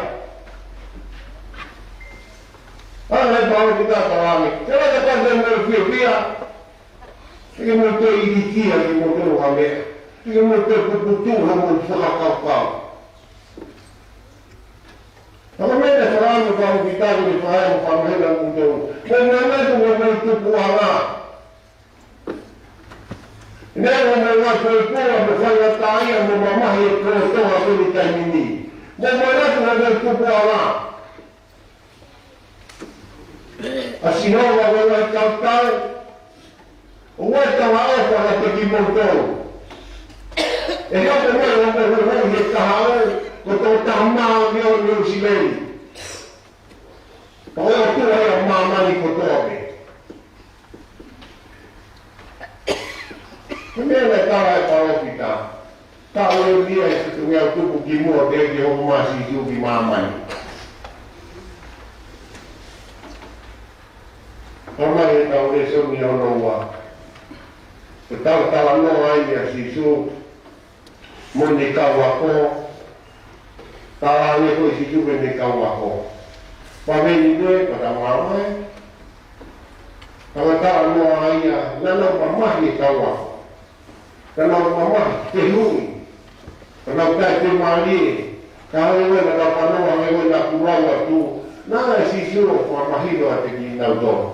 Ange e palōfita talaange, ke laka pē ke mou fiefia, ke mou toe ʻilikia, ke mou toe ʻohake, ke mou toe puputuʻu hoʻomou fakakaukau. Ka ko e meʻa naʻe fakaʻamu e palōfita ke ne fai mo fakamahino ʻa moutolu. Mou manatu ki hoʻomou tupuʻanga. Neongo hoʻomou ngaahi falelotu, mo faingataʻaʻia, mo mamahi e kolotonga ko eni he taimi ni. Mou manatu ki hoʻomou tupuʻanga. ʻA Sihova ko e ngaahi tautau, ʻoku ʻi ai e talaʻofa kiate kimoutolu. ʻE hoko mai hoʻomou huhuʻi he kahaʻu, ko e tokotaha māʻoniʻoni ʻo ʻIsileli. Ko e ʻOtua ia ʻo māmani kotoa pē. Ko e meʻa naʻe tala ʻe he palōfita. Taʻu ʻe ua ʻe fitungeau tupu kimuʻa pea ke hoko mai ʻa Sīsū ki māmani. Hoko mai ʻetau lēsoni hono ua. Ko e tala, talanoa ai ʻa Sīsū mo ʻene kau ako. Talaange ko ē ʻe Sīsū ki heʻene kau ako. Pea mei ai pē, pea tau lau ai. Ka ko e talanoa ia, naʻa nau mamahi e kau ako. Ka nau mamahi, fehuʻi. Ka nau taʻefiemālie. Ka hangē ko ē naʻa nau fanongo, hangē ko ē naʻa ku lau atu. Naʻe ʻi ai ʻa Sīsū ʻo fakamahino ʻiate kinautolu.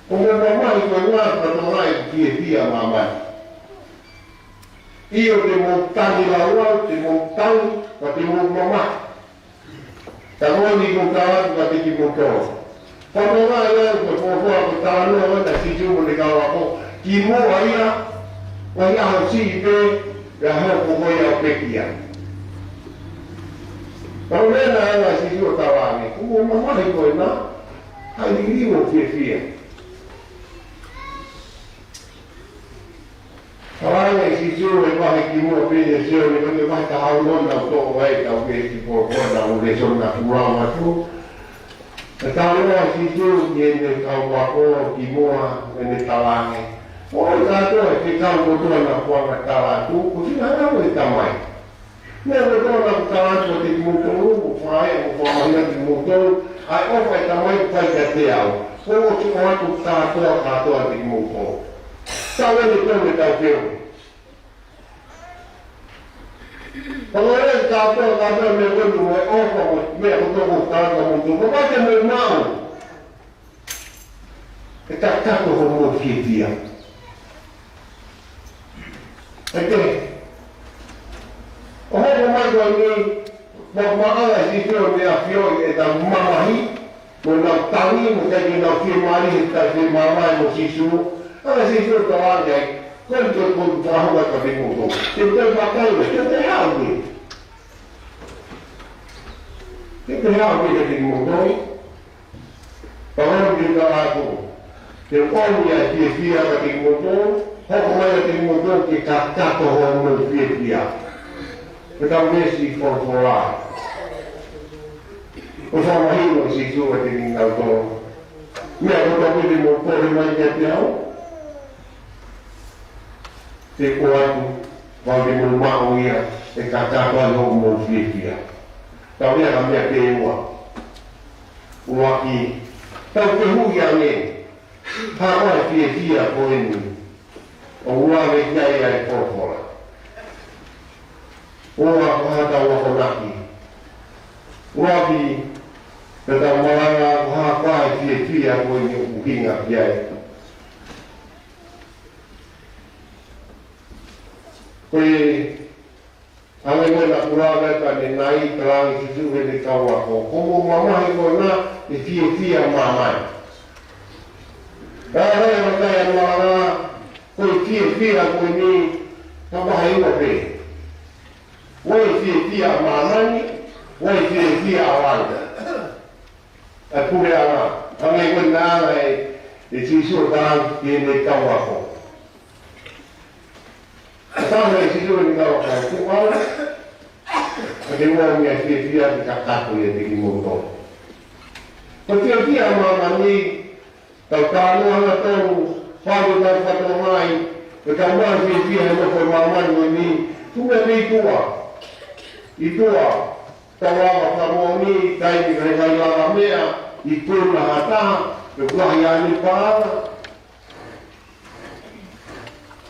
Ko hoʻomou mamahi ko e ngāue fakatokangaʻi ʻoku fiefia ʻa māmani. ʻIo, te mou tangi laulau, te mou tangi, pea te mou mamahi. Ka ko eni ʻoku ou tala atu kiate kimoutolu. Fakatokangaʻi ʻa e folofola ko e talanoa ko ē ʻa Sīsū mo ʻene kau ako. Kimuʻa ia, ʻi he ʻaho siʻi pē, pea hoko ko ia ʻo pekia. Ka ko e meʻa naʻe hanga ʻe Sīsū ʻo tala ange, ko hoʻomou mamahi ko ena, ʻa e liliu ʻo fiefia. Tala ange ʻe Sīsū ʻi he vahe kimuʻa pē ʻia Sione, ko e vahe taha ono naʻa ku toʻo ai ʻetau veesi ko ē, ko ʻetau lēsoni naʻa ku lau atu. Naʻe talanoa ʻa Sīsū ki heʻene kau ako kimuʻa, ʻene tala ange, ʻoua ʻe kātoa e fekau kotoa naʻa ku hanga ʻo tala atu, ko e finangalo ʻo e Tamai. Meʻa kotoa naʻa ku tala atu kiate kimoutolu, ʻoku fai, ʻoku fakamahino kiate kimoutolu, ʻa e ʻofa ʻa e Tamai ʻoku fai kiate au. Ko e ʻoatu kātoa, kātoa kiate kimoutolu. Tau ʻi he tau me tau keu. Pea ko e kātoa, kātoa meʻa ko eni mo e ʻofa mo e meʻa kotoa ʻoku ou tala atu kiate kimoutolu. Pea ke mou maʻu ʻe kakato hoʻomou fiefia. ʻE te. ʻO hoko mai ko eni, ma, ma ala si teo me a fio e ta mamahi, mo nau tangi, mo te ke nau fiemālie, he taʻefiemālie mo Sīsū. Ala Sīsū ʻo tala ange ai, ko e te ko fakahoko ka te moto. Te te makai, te te hau ni. Te te hau ni ka te moto. Pea ko e tala atu, te u ʻomi ʻa e fiefia kiate kimoutolu, hoko mai kiate kimoutolu ke kakato hoʻomou fiefia. Ko ʻetau veesi folofola. ʻOku fakamahino ʻe Sīsū kiate kinautolu. Meʻa kotoa pē te mou kole mai kiate au, te u ʻoatu, pea te mou maʻu ia, ʻe kakato ai hoʻomou fiefia. Tau lea ki he meʻa pē ʻe ua. ʻUluaki, tau fehuʻi ange, ha ko e fiefia ko eni ʻoku lave ki ai ʻa e folofola. ʻUluaki, ko e hā ʻetau akonaki? ʻUluaki, pea tau malanga, ko e hā, ko e fiefia ko eni ʻoku ʻuhinga ki ai. Ko e hangē ko e naʻa ku lave atu ʻanenai, tala ange ʻe Sīsū ki heʻene kau ako, ko hoʻomou mamahi ko ena ʻe fiefia ʻa māmani. Ka ʻi he vakai ʻa e malanga, ko e fiefia ko eni, ka vahe ua pē. ʻOku ʻi ai e fiefia ʻa māmani, ʻoku ʻi ai e fiefia ʻa langi. ʻA e puleʻanga, hangē ko e naʻe ʻai ʻe Sīsū ʻo tala ange ki heʻene kau ako. Tala ange ʻe Sīsū ki heʻene kau ako, ko au, ka te u ʻomi ʻa e fiefia ke kakato ʻiate kimoutolu. Ko e fiefia ʻa māmani, tau talanoa ʻa e tolu, fānau tau katoa mai, ko ʻetau maʻu e fiefia he nofo ʻi māmani ko eni, ko e meʻa pē ʻi tuʻa. ʻI tuʻa, tau lava fakamoʻoni, taimi ko ē ʻe ʻikai lava meʻa, ikuna ha taha, pe ko e hā ʻene paʻanga.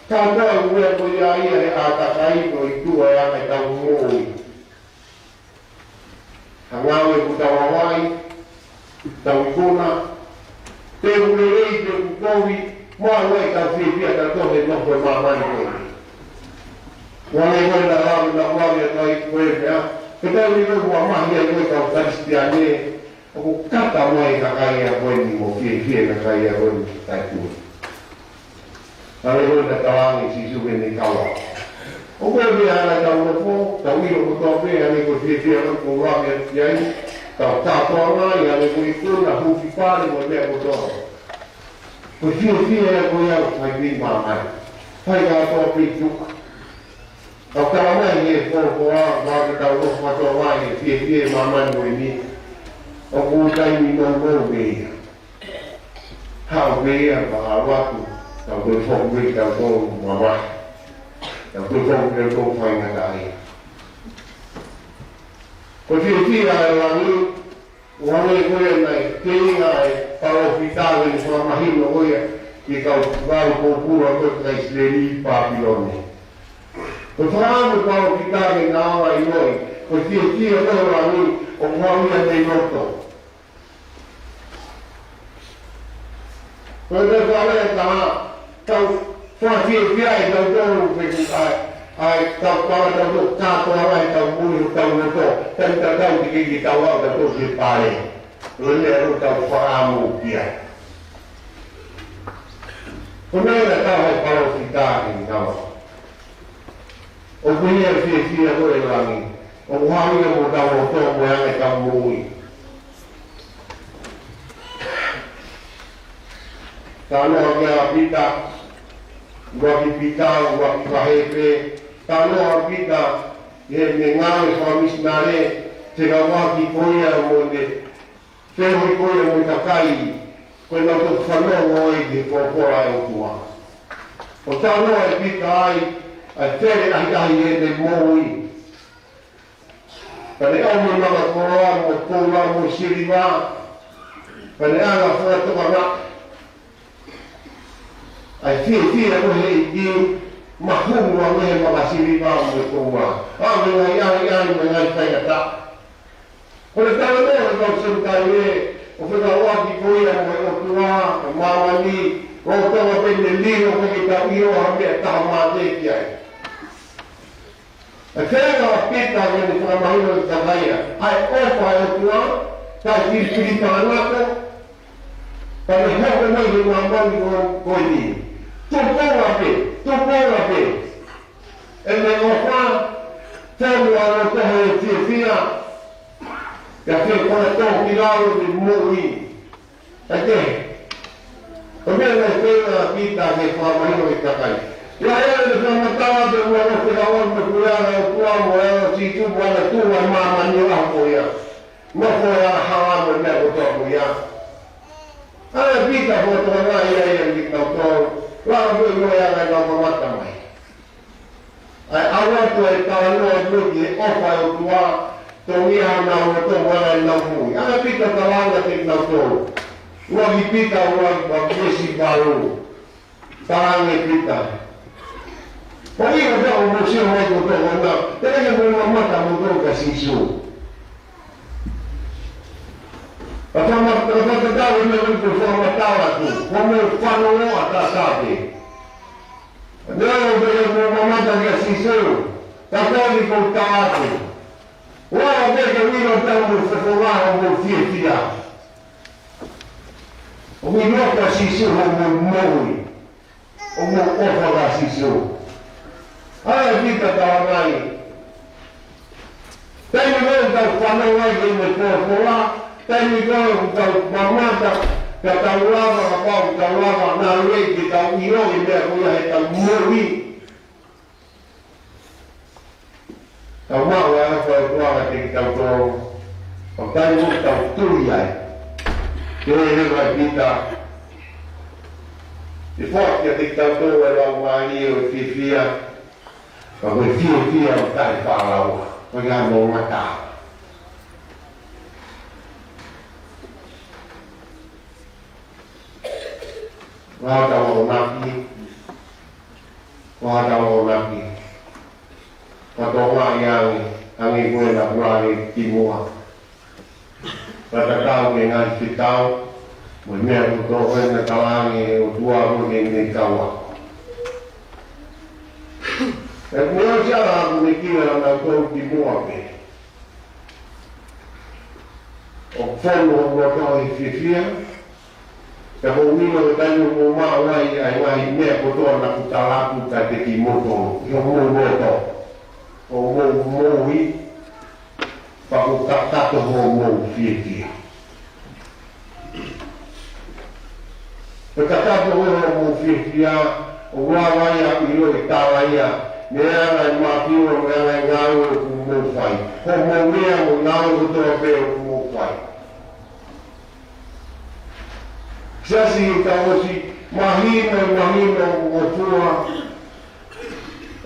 Ka ko e meʻa ko ia ʻi he ʻātakai ko ē ʻi tuʻa ʻe ʻikai tau moʻui. Ha ngāue ʻoku tau ʻalu ai, tau ikuna, pe ʻoku lelei, pe ʻoku kovi, maʻu ai ʻetau fiefia ʻatautolu he nofo ʻi māmani ko eni. Hangē ko e naʻa ku lave, naʻa ku lave atu ai ko e meʻa, ko e taimi ko ē ʻoku mamahi ai ko ē kau Kalisitiane, ʻoku kata mai e kakai ia ko eni mo fiefia e kakai ia ko eni taʻetui. Hangē ko e naʻe tala ange ʻe Sīsū ki heʻene kau ako. ʻOku ʻi ai e meʻa ʻi heʻetau nofo, tau ʻilo kotoa pē, hangē ko e fiefia ko ē ʻoku lave atu ki ai, tau kātoanga ai, hangē ko e ikuna, hukipale, mo e meʻa kotoa. Ko e fiefia ia ko ia ʻoku fai pē ʻi māmani. Fai kātoa pē ʻi tuʻa. Ka ʻoku tala mai ʻe he folofola, ʻoku ʻikai ke tau nofo kātoa mai he fiefia ʻi māmani ko eni. ʻOku taimi nounou pē ia. Haʻu pē ia, pea haʻu atu, tau toe foki pē kitautolu mamahi. Tau toe foki pē kitautolu faingataʻaʻia. Ko e fiefia ʻa e langi, ʻoku hangē ko ia naʻe feinga ʻa e palōfita ke ne fakamahino ko ia ki he kau, kau pōpula ko ē ʻo e kakai ʻIsileli ʻi Pāpilone. Ko e fakaʻamu ʻa e palōfita ke na ala ʻiloʻi, ko e fiefia ko ē ʻo e langi ʻoku haʻu ia mei loto. Ko e meʻa fale ʻe taha, tau fakafiefia ʻe tautolu pe ko e, ʻa e, ʻa e tau pala tautolu kātoa ʻa e tau moʻui ʻo tau loto, tau tatau ki he tau ʻa tautolu ki he pale. Ko e meʻa ʻoku tau fakaʻamu ki ai. Ko e meʻa ʻoku tau he palōfita ke na ala. ʻOku ʻi ai e fiefia ko ē ʻo e langi. ʻOku haʻu ia mo hotau loto mo e anga ʻetau moʻui. Talanoa ki ai ʻa Pita, ʻuluaki Pita, ʻuluaki vahe pē. Talanoa ʻa Pita, ʻi heʻene ngāue fakamisinale, fekauʻaki ko ia mo ʻene feohi ko ia mo e kakai, ko ʻenau toki fanongo ai ki he folofola ʻa e ʻOtua. ʻOku talanoa ʻa Pita ai, ʻa e fele ʻahiʻahi ʻi heʻene moʻui. Pea ne ʻomi e maka koloa mo e koula mo e siliva. Pea ne ala fakatokanga. ʻA e fiefia ko ē he ʻEiki, mahulu ange he maka siliva mo e koula. ʻA e ngaahi ʻahiʻahi mo e ngaahi faingataʻa. Ko e talanoa ʻo e kau Senitaile, ʻo fekauʻaki ko ia mo e ʻOtua, ʻo māmani, ʻo tala pē ne lilo ko ē ke tau ʻilo ha meʻa ʻe taha mate ki ai. ʻA e feinga ʻa Pita ke ne fakamahino ki he kakai ia, ʻa e ʻofa ʻa e ʻOtua, kae filifili panako, kae hoko mai ki māmani ko, ko eni. Tupuʻa pē, tupuʻa pē. ʻEne ʻofa, fonu ʻa loto he fiefia, pea fie kona tō ki lalo ʻene moʻui. Ka ke, ko e meʻa naʻe feinga ʻa Pita ke fakamahino ki he kakai. ʻIa, ʻi heʻene fakamatala atu ʻa e ʻofa ʻa e ʻOtua mo e puleʻanga ʻo e ʻOtua mo e ʻAlo ʻo Sīsū mo ʻene tuʻu ʻa māmani ʻo aʻu ko ia. Nofo ʻi he angahala mo e meʻa kotoa ko ia. ʻA ia Pita fakatokanga ia ia ni kau tau. Lava ko e ʻilo ia ʻa e anga ʻenau kamata mai. ʻA e ʻalu atu ʻa e talanoa atu ki he ʻofa ʻa e ʻOtua, tō ia ʻenau loto mo ʻenau moʻui. ʻA ia Pita talaange kiate kinautolu. ʻUluaki Pita, ʻuluaki, ʻuluaki veesi valu. Talaange ʻe Pita. Ko ia ka mou sio mai ko tō ona, te ke mou mamata mo tō kia Sīsū. Ka fama-, ka fakatatau ʻi he meʻa ko e fakamatala atu, ko hoʻomou fanongo ʻataʻatā pē. Neongo pē ʻoku mou mamata kia Sīsū, ka ko eni ʻoku ou tala atu. Ua pē ke ʻilo pē hoʻomou fofonga hoʻomou fiefia. ʻOku ʻilo kia Sīsū hoʻomou moʻui. ʻOku mou ʻofa kia Sīsū. ʻA ia Pita tala mai. Taimi ko ē ʻoku tau fanongo ai ki heʻene folofola, taimi ko ē ʻoku tau mamata, ka tau lava, kapau ʻoku tau lava, naʻa lei ke tau ʻilo e meʻa ko ia heʻetau moʻui. Tau maʻu ʻa e ʻofa ʻa e ʻOtua kiate kitautolu, ʻo taimi ʻoku tau tui ai. Ke lele mai Pita, ʻe foaki kiate kitautolu ʻa e laumālie ʻo e fiefia, ka ko e fiefia ʻoku taʻefaʻalaua, ko e ʻikai ngata. Ko haʻatau akonaki, ko haʻatau akonaki. Ko e tō mai ange, ange ko ē naʻa ku lave ki muʻa. Pea tatau ki he ngaahi fekau, mo e meʻa kotoa ko ē naʻe talaange ʻe he ʻOtua ko ē ke ne kau ai. ʻE meʻa ʻosi ʻa e ʻaho ni ki he ʻaho naʻa ku ki muʻa pē. ʻOku fonu hoku loto he fiefia, ka ko e ʻuhinga ko e taimi ʻoku mou maʻu ai ʻa e ngaahi meʻa kotoa naʻa ku tala atu kiate kimoutolu, ʻi hoʻomou loto, hoʻomou moʻui, pea ʻoku kakato hoʻomou fiefia. Pea kakato hoʻomou fiefia, ʻoku lava ia ʻo ʻiloʻi, tala ia, mei he anga ʻa e māfana, mei he anga ʻa e ngāue ʻoku mou fai. Hoʻomou lea mo e ngāue kotoa pē ʻoku mou fai. Siasi, ka ʻosi mahino, mahino ʻoku ʻotua.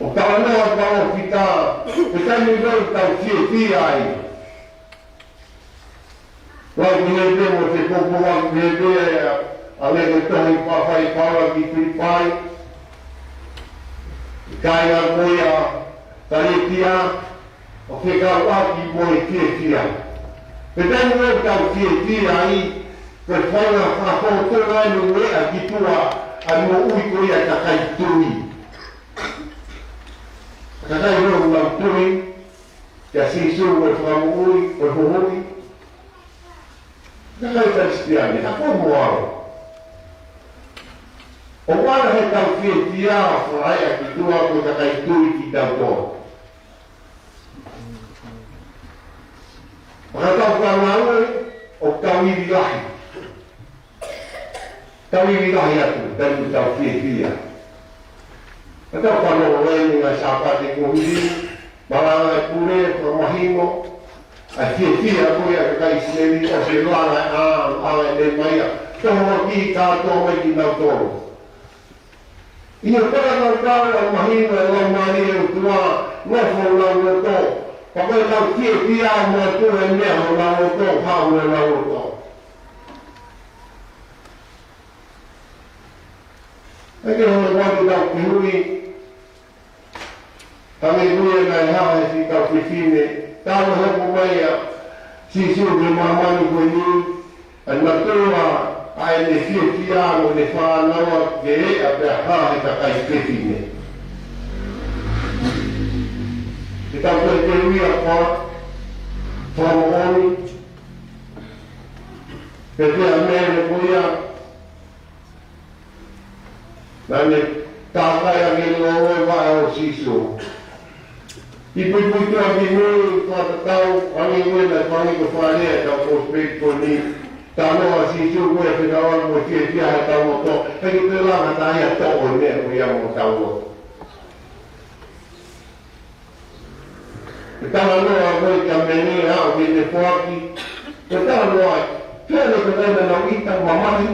ʻOku talanoa ʻa e palōfita, ʻi he taimi ʻoku tau fiefia ai. Lau ki he pē mo e fepōpoaki ki he pē ʻa e, ʻa e leʻo tohi ʻa Paula ki Filipai. Kāinga ko ia, Kalatia, ʻo fekauʻaki mo e fiefia. Pea taimi ʻoku tau fiefia ai, ko e faʻahinga fakafōtunga ʻeni ʻa e ʻEiki ki tuʻa ʻa e moʻui ko ia ʻa e kakai tui. Kakai ʻoku nau tui kia Sīsū ko e Fakamoʻui, ko e Huhuʻi. Kakai Kalisitiane, ha ko mo au. ʻOku ʻalu ʻetau fiefia ʻo fai ʻaki ki tuʻa ko e kakai tui kitautolu. Fakatau ka ngāue ʻoku tau ivi lahi. Tau ivi lahi atu, tau tau fiefia. Ka tau fanongo ai ʻi he ngaahi Sāpate kuo hili, malanga e pule, fakamahino ʻa e fiefia ko ia ʻa e kakai ʻIsileli, ʻosi langa ʻa, ʻa e lea mai ʻa, tohoakiʻi kātoa mai kinautolu. ʻI he fakakaukau ʻa e mahino ʻa e Laumālie ʻo e ʻOtua, nofo honau loto. Pea ko e tau fiefia mo e tui e meʻa honau loto, haʻu honau loto. ʻE ke hanga ʻo tau ki hui, hangē ko ia naʻe hā he siʻi kau fefine, talu hopo mai ʻa Sīsū ki māmani ko eni, ʻa e natua ʻa ʻene fiefia mo ʻene fānau ke ʻa pea hā he kakai fefine. Ke tau ke te ui ʻa koa, fakamoʻoni, ke te a mele ko ia, naʻa ne tākai ange ʻi he vaʻe ʻo Sīsū. ʻI he puipuituʻa ki mui, fakatatau, ange ue na pangi ko fale ʻa tau kōsipeli ko eni. Talanoa ʻa Sīsū ko e fekauʻaki mo e fiefia he tau loto. He ki te langa tā ia toʻo e meʻa ko ia mo tau loto. Ke talanoa ko e kia mene ʻa o ke ne poaki. Ke talanoa, pea ne ko e nau ʻita mamahi.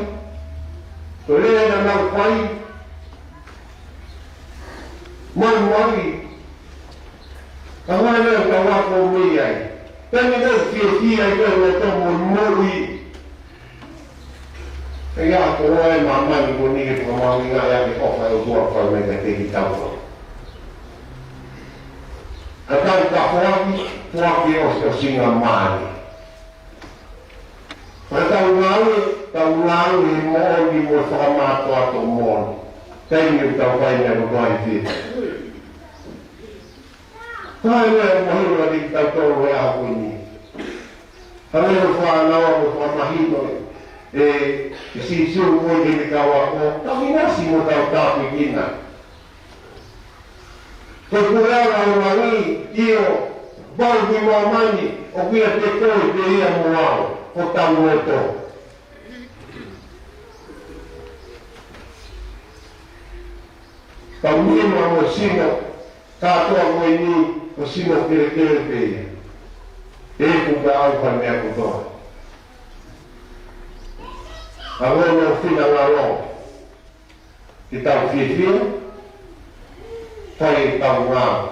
Ko e nau fai. Mai mai. Ka mai lea ka wako mei ai. Tani nau fiefia ai ko e loto mo moʻui. ʻE ia ko e māmani ko eni ke fakamāʻopoʻopo ʻa e ʻofa ʻa e ʻOtua ʻoku fai mai kiate kitautolu. Ka tau ka foaki, foaki ʻo, ʻo singa mālie. Ka tau ngāue, tau ngāue he moʻoni mo e fakamātoato moʻoni. Taimi ʻoku tau fai meʻa ko eni ʻi he Ka e lea mahino ʻa kitautolu he ʻaho ko eni. Hangē ko e fānau mo fakamahino ʻe, ʻe Sīsū ko e kei kau ako, tau ʻinasi mo tau tāpuekina. Ko e puleʻanga ʻo e langi, ʻio, vau ki māmani, ʻoku ʻiate koe pē ia mo au, ko tau loto. Tau nima mo sino, Kātoa ko eni, ko sino kelekele pē ia. ʻE ku ka au ka meʻa kotoa. Ka lono fina ngalo. Ke tau fiefia, fai e tau ngalo.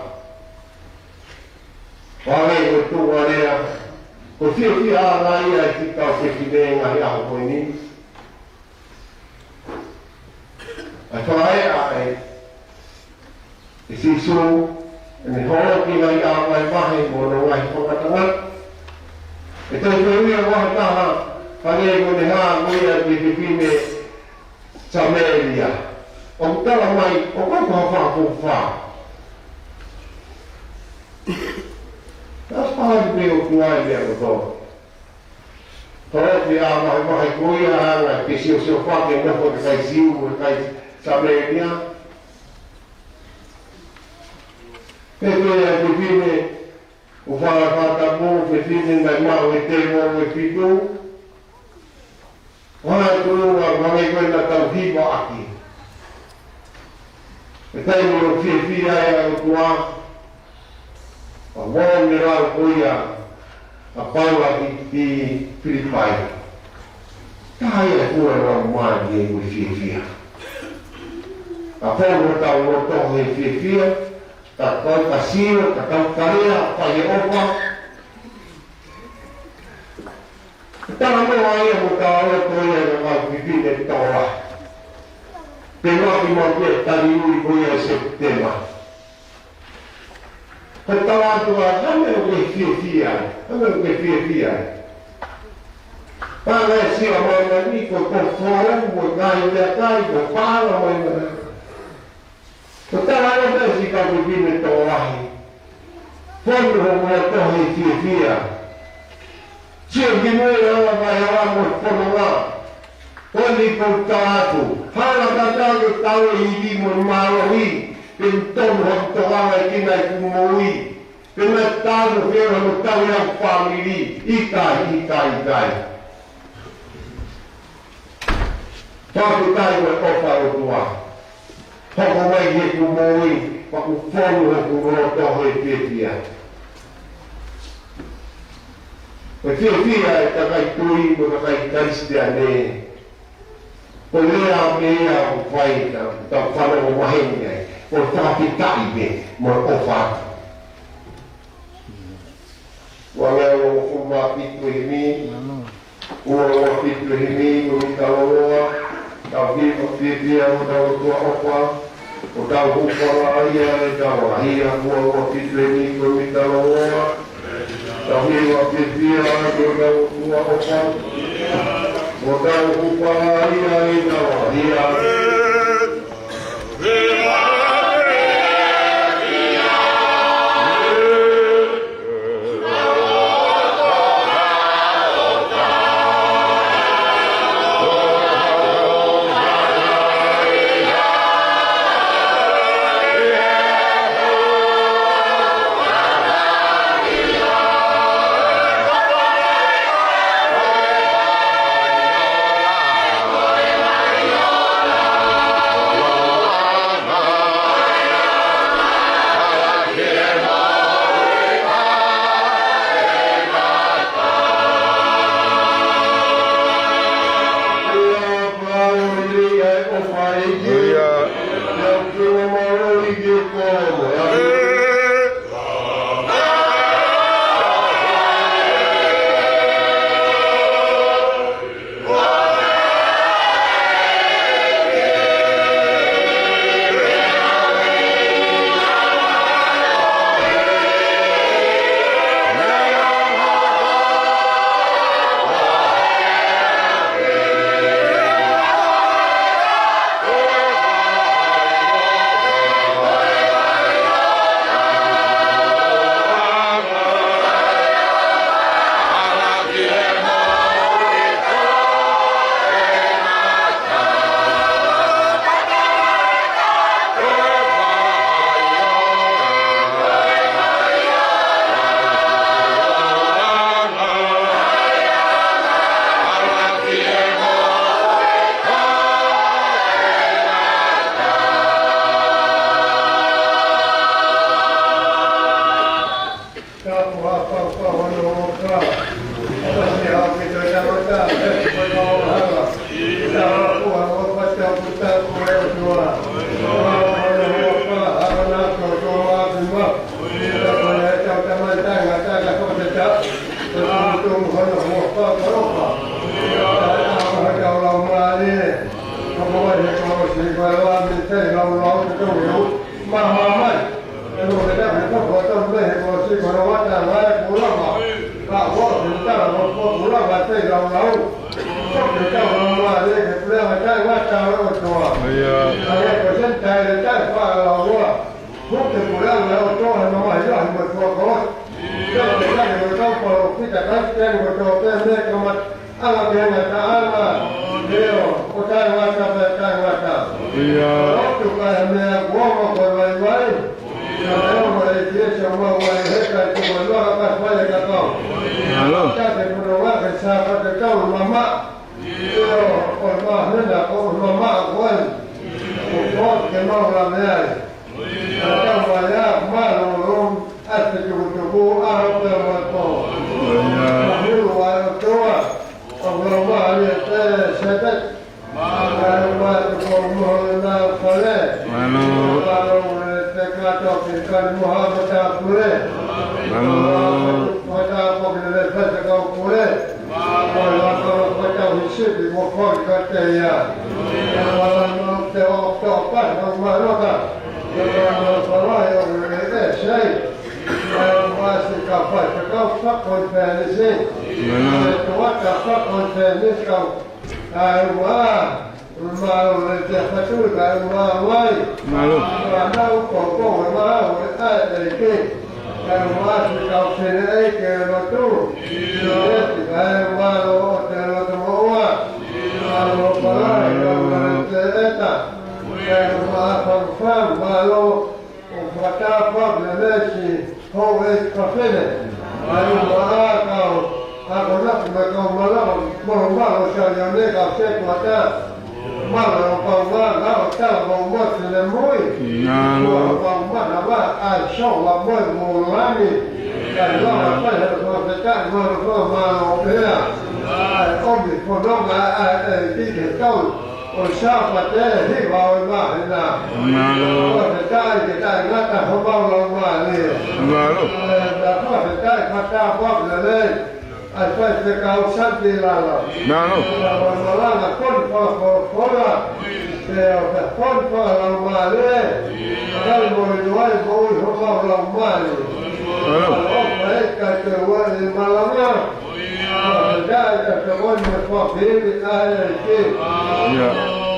Vale ko e tuʻu lea, ko e fiefia ʻa e ngaahi ʻa e ki tau fefine ngaahi ʻaho ko eni. ʻA e fakaeʻa ʻe, ʻe Sīsū, ʻene holo ki he ngaahi ʻā vahevahe mo hono ngaahi fakatangatangaʻi. ʻE toe toe ui ʻa e vahe taha, hangē ko ʻene hā ko ia ki he fefine Samēlia. ʻOku tala mai, ʻoku ʻikai ko ha fakafuofua. That's why we go to ʻa e meʻa kotoa. Ko e ʻā vahevahe ko ia ʻa e ngaahi ke siosio fake nofo ki he kakai Siu, ki he kakai Samēlia. Pea ko e fefine, ʻo fala fatamu, fefine naʻe maʻu ʻe he tēvolo ʻe fitu. ʻO hangē ko e ʻuhinga, hangē ko e naʻa tau hiva ʻaki. ʻE taimi ʻoku fiefia ai ʻa e ʻOtua, ʻa e ʻuhinga lau ko ia ʻa Paula ki, ki Filipai. Ka ai ʻa e kula lau mai ʻe ui fiefia. ʻA Paula tau loto he fiefia, ka tau ka sio, ka tau kalea, fai e ʻofa. Talanoa ia mo tau loto ia ʻa e kau fefine tola. Te maki mau ke tali ui ko ia ʻi Sepitema. Ko e tala atu ā, hā e meʻa ʻoku ke fiefia ai, hā e meʻa ʻoku ke fiefia ai. Pea ngaahi siʻa māmani, ko e kofu, mo e ngaahi meʻakai, mo e paʻanga, mo e ngaahi. Ko e tala atu ā siʻi kau fefine tokolahi. Fonu hoku loto he fiefia. Sio ki mui ʻa e hala vaihā mo e fononga. Ko eni ʻoku ou tala atu. Hala tatau ke tau ʻi he ivi mo e mālohi. Pea tonu hoku tokanga ʻi he kinautolu ʻoku moʻui. Pea naʻa tau mo fēfē mo tau ʻi he fāmili. ʻIkai, ʻikai, ʻikai. Fakafetaʻi ko e ʻofa ʻa e ʻOtua. Hoko mai heʻeku moʻui, pea ʻoku fonu hoku loto he fiefia. Ko e fiefia ʻa e kakai tui mo e kakai Kalisitiane. Ko e lea pē ia ʻoku fai, tau, tau fanongo maheni ai. Ko e fakafetaʻi pē mo e ʻofa. Ua ngeau ua fitu himi. Ua ua fitu himi, ko e mita loloa. Tau hiva fiefia mo hotau ʻOtua ʻofa. Ko hotau hūfanga ia ʻe tau ʻaʻahi. Ua ua fitu himi, ko e mita loloa. Tau hiva fiefia mo hotau ʻOtua ʻofa. Ko hotau hūfanga ia ʻe tau ʻaʻahi. Alo. Manu. Manu. Faifekau fakakonifelenisi. Mālō. Tokoua fakakonifelenisi kau. ʻA e ua. Mālō e te fatu ka e ua mai. Mālō. Mālō ko ko e mālō e ʻa e ke. Ka e ua si kau fene e ke lotu. Ka e mālō o te lotu moʻua. Mālō palai o te eta. Ka e ua fangfang mālō. ʻO fakatapu atu lelei ki houʻeiki fafine. ʻA e ua ʻa kau, ʻa ko naku me kau malava, mo lo malo sa yo ne kau se kuata. Malo o kau ngā, ngā o tala mo mo se le mui. Mālō. Mo kau mana wa, ʻa e so wa mo mo lani. ʻA e lo ma pa he ko se ta, mo lo ko malo pea. ʻA e omi fononga, ʻa e ki ke tau. ʻO Sāpate hiva ʻo e māhina. Mālō. Fakafetaʻi ke taʻengata homau laumālie. Mālō. ʻE, na fakafetaʻi fakatapu lelei. ʻA e faifekau Santi Lala. Mālō. Ka ʻo e malanga koni fakafolofola. Pea ʻo ka koni fakalaumālie. Kali mo i noai mo i homau laumālie. Mālō. ʻO ka e ka te ua e malanga. Ka ʻe ka te ua me fakafili ʻa e ke. Ia.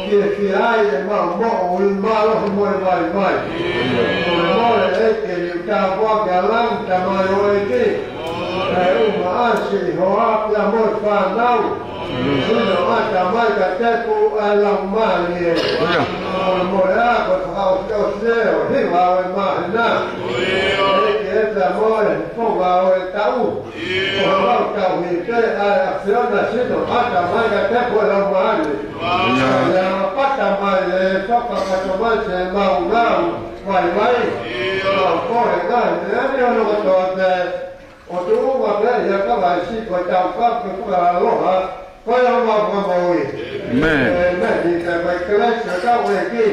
Ke fia ai e mau moʻui mālohi mo e vaivai. Ia. Ko e mole e ke liu tāpua ke alang tamai o e ke. Ka e uma ʻasi ho apia mo e fānau. Ia. Sino ʻata mai ka tepu ʻa e laumālie. Ia. Ko e mole a ko e fakaʻosi ʻosi e o hiva ʻo e māhina. Ia. E ke e ta mo e fonga ʻo e taʻu. ʻO lau tau i te ʻa e ʻAfiona sino ʻata mai ka te ko e laumālie. Ia. Ia pata mai e fakapata mai se mau ngau mai mai. Ia. Ka ko e ngai me ani ono katoa te o tu uma pe ia ka vai si ko tau ka ke ko aloha. Ko ia ma ko mo i. Amen. E me ni te mai Kalaisi ka we ki.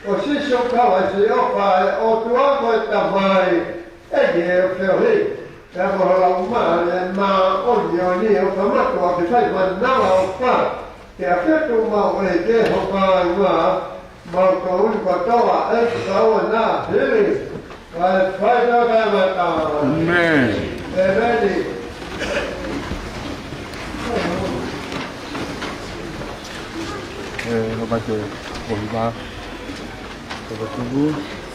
Ko Sīsū Kalaisi ʻofa ʻa e ʻOtua ko e Tamai, ʻe ke ʻo feohi, pea mo e Laumālie Māʻoniʻoni ʻo kamata ʻo ke fai manava ʻofa, ke ʻafetu mau ʻe ke ho kāinga, mau tō uni kotoa ʻe ke kaua na hili, ʻa e fai tō taimata. Amen. Amen. E, hopa ke, hopa. Hopa tuku.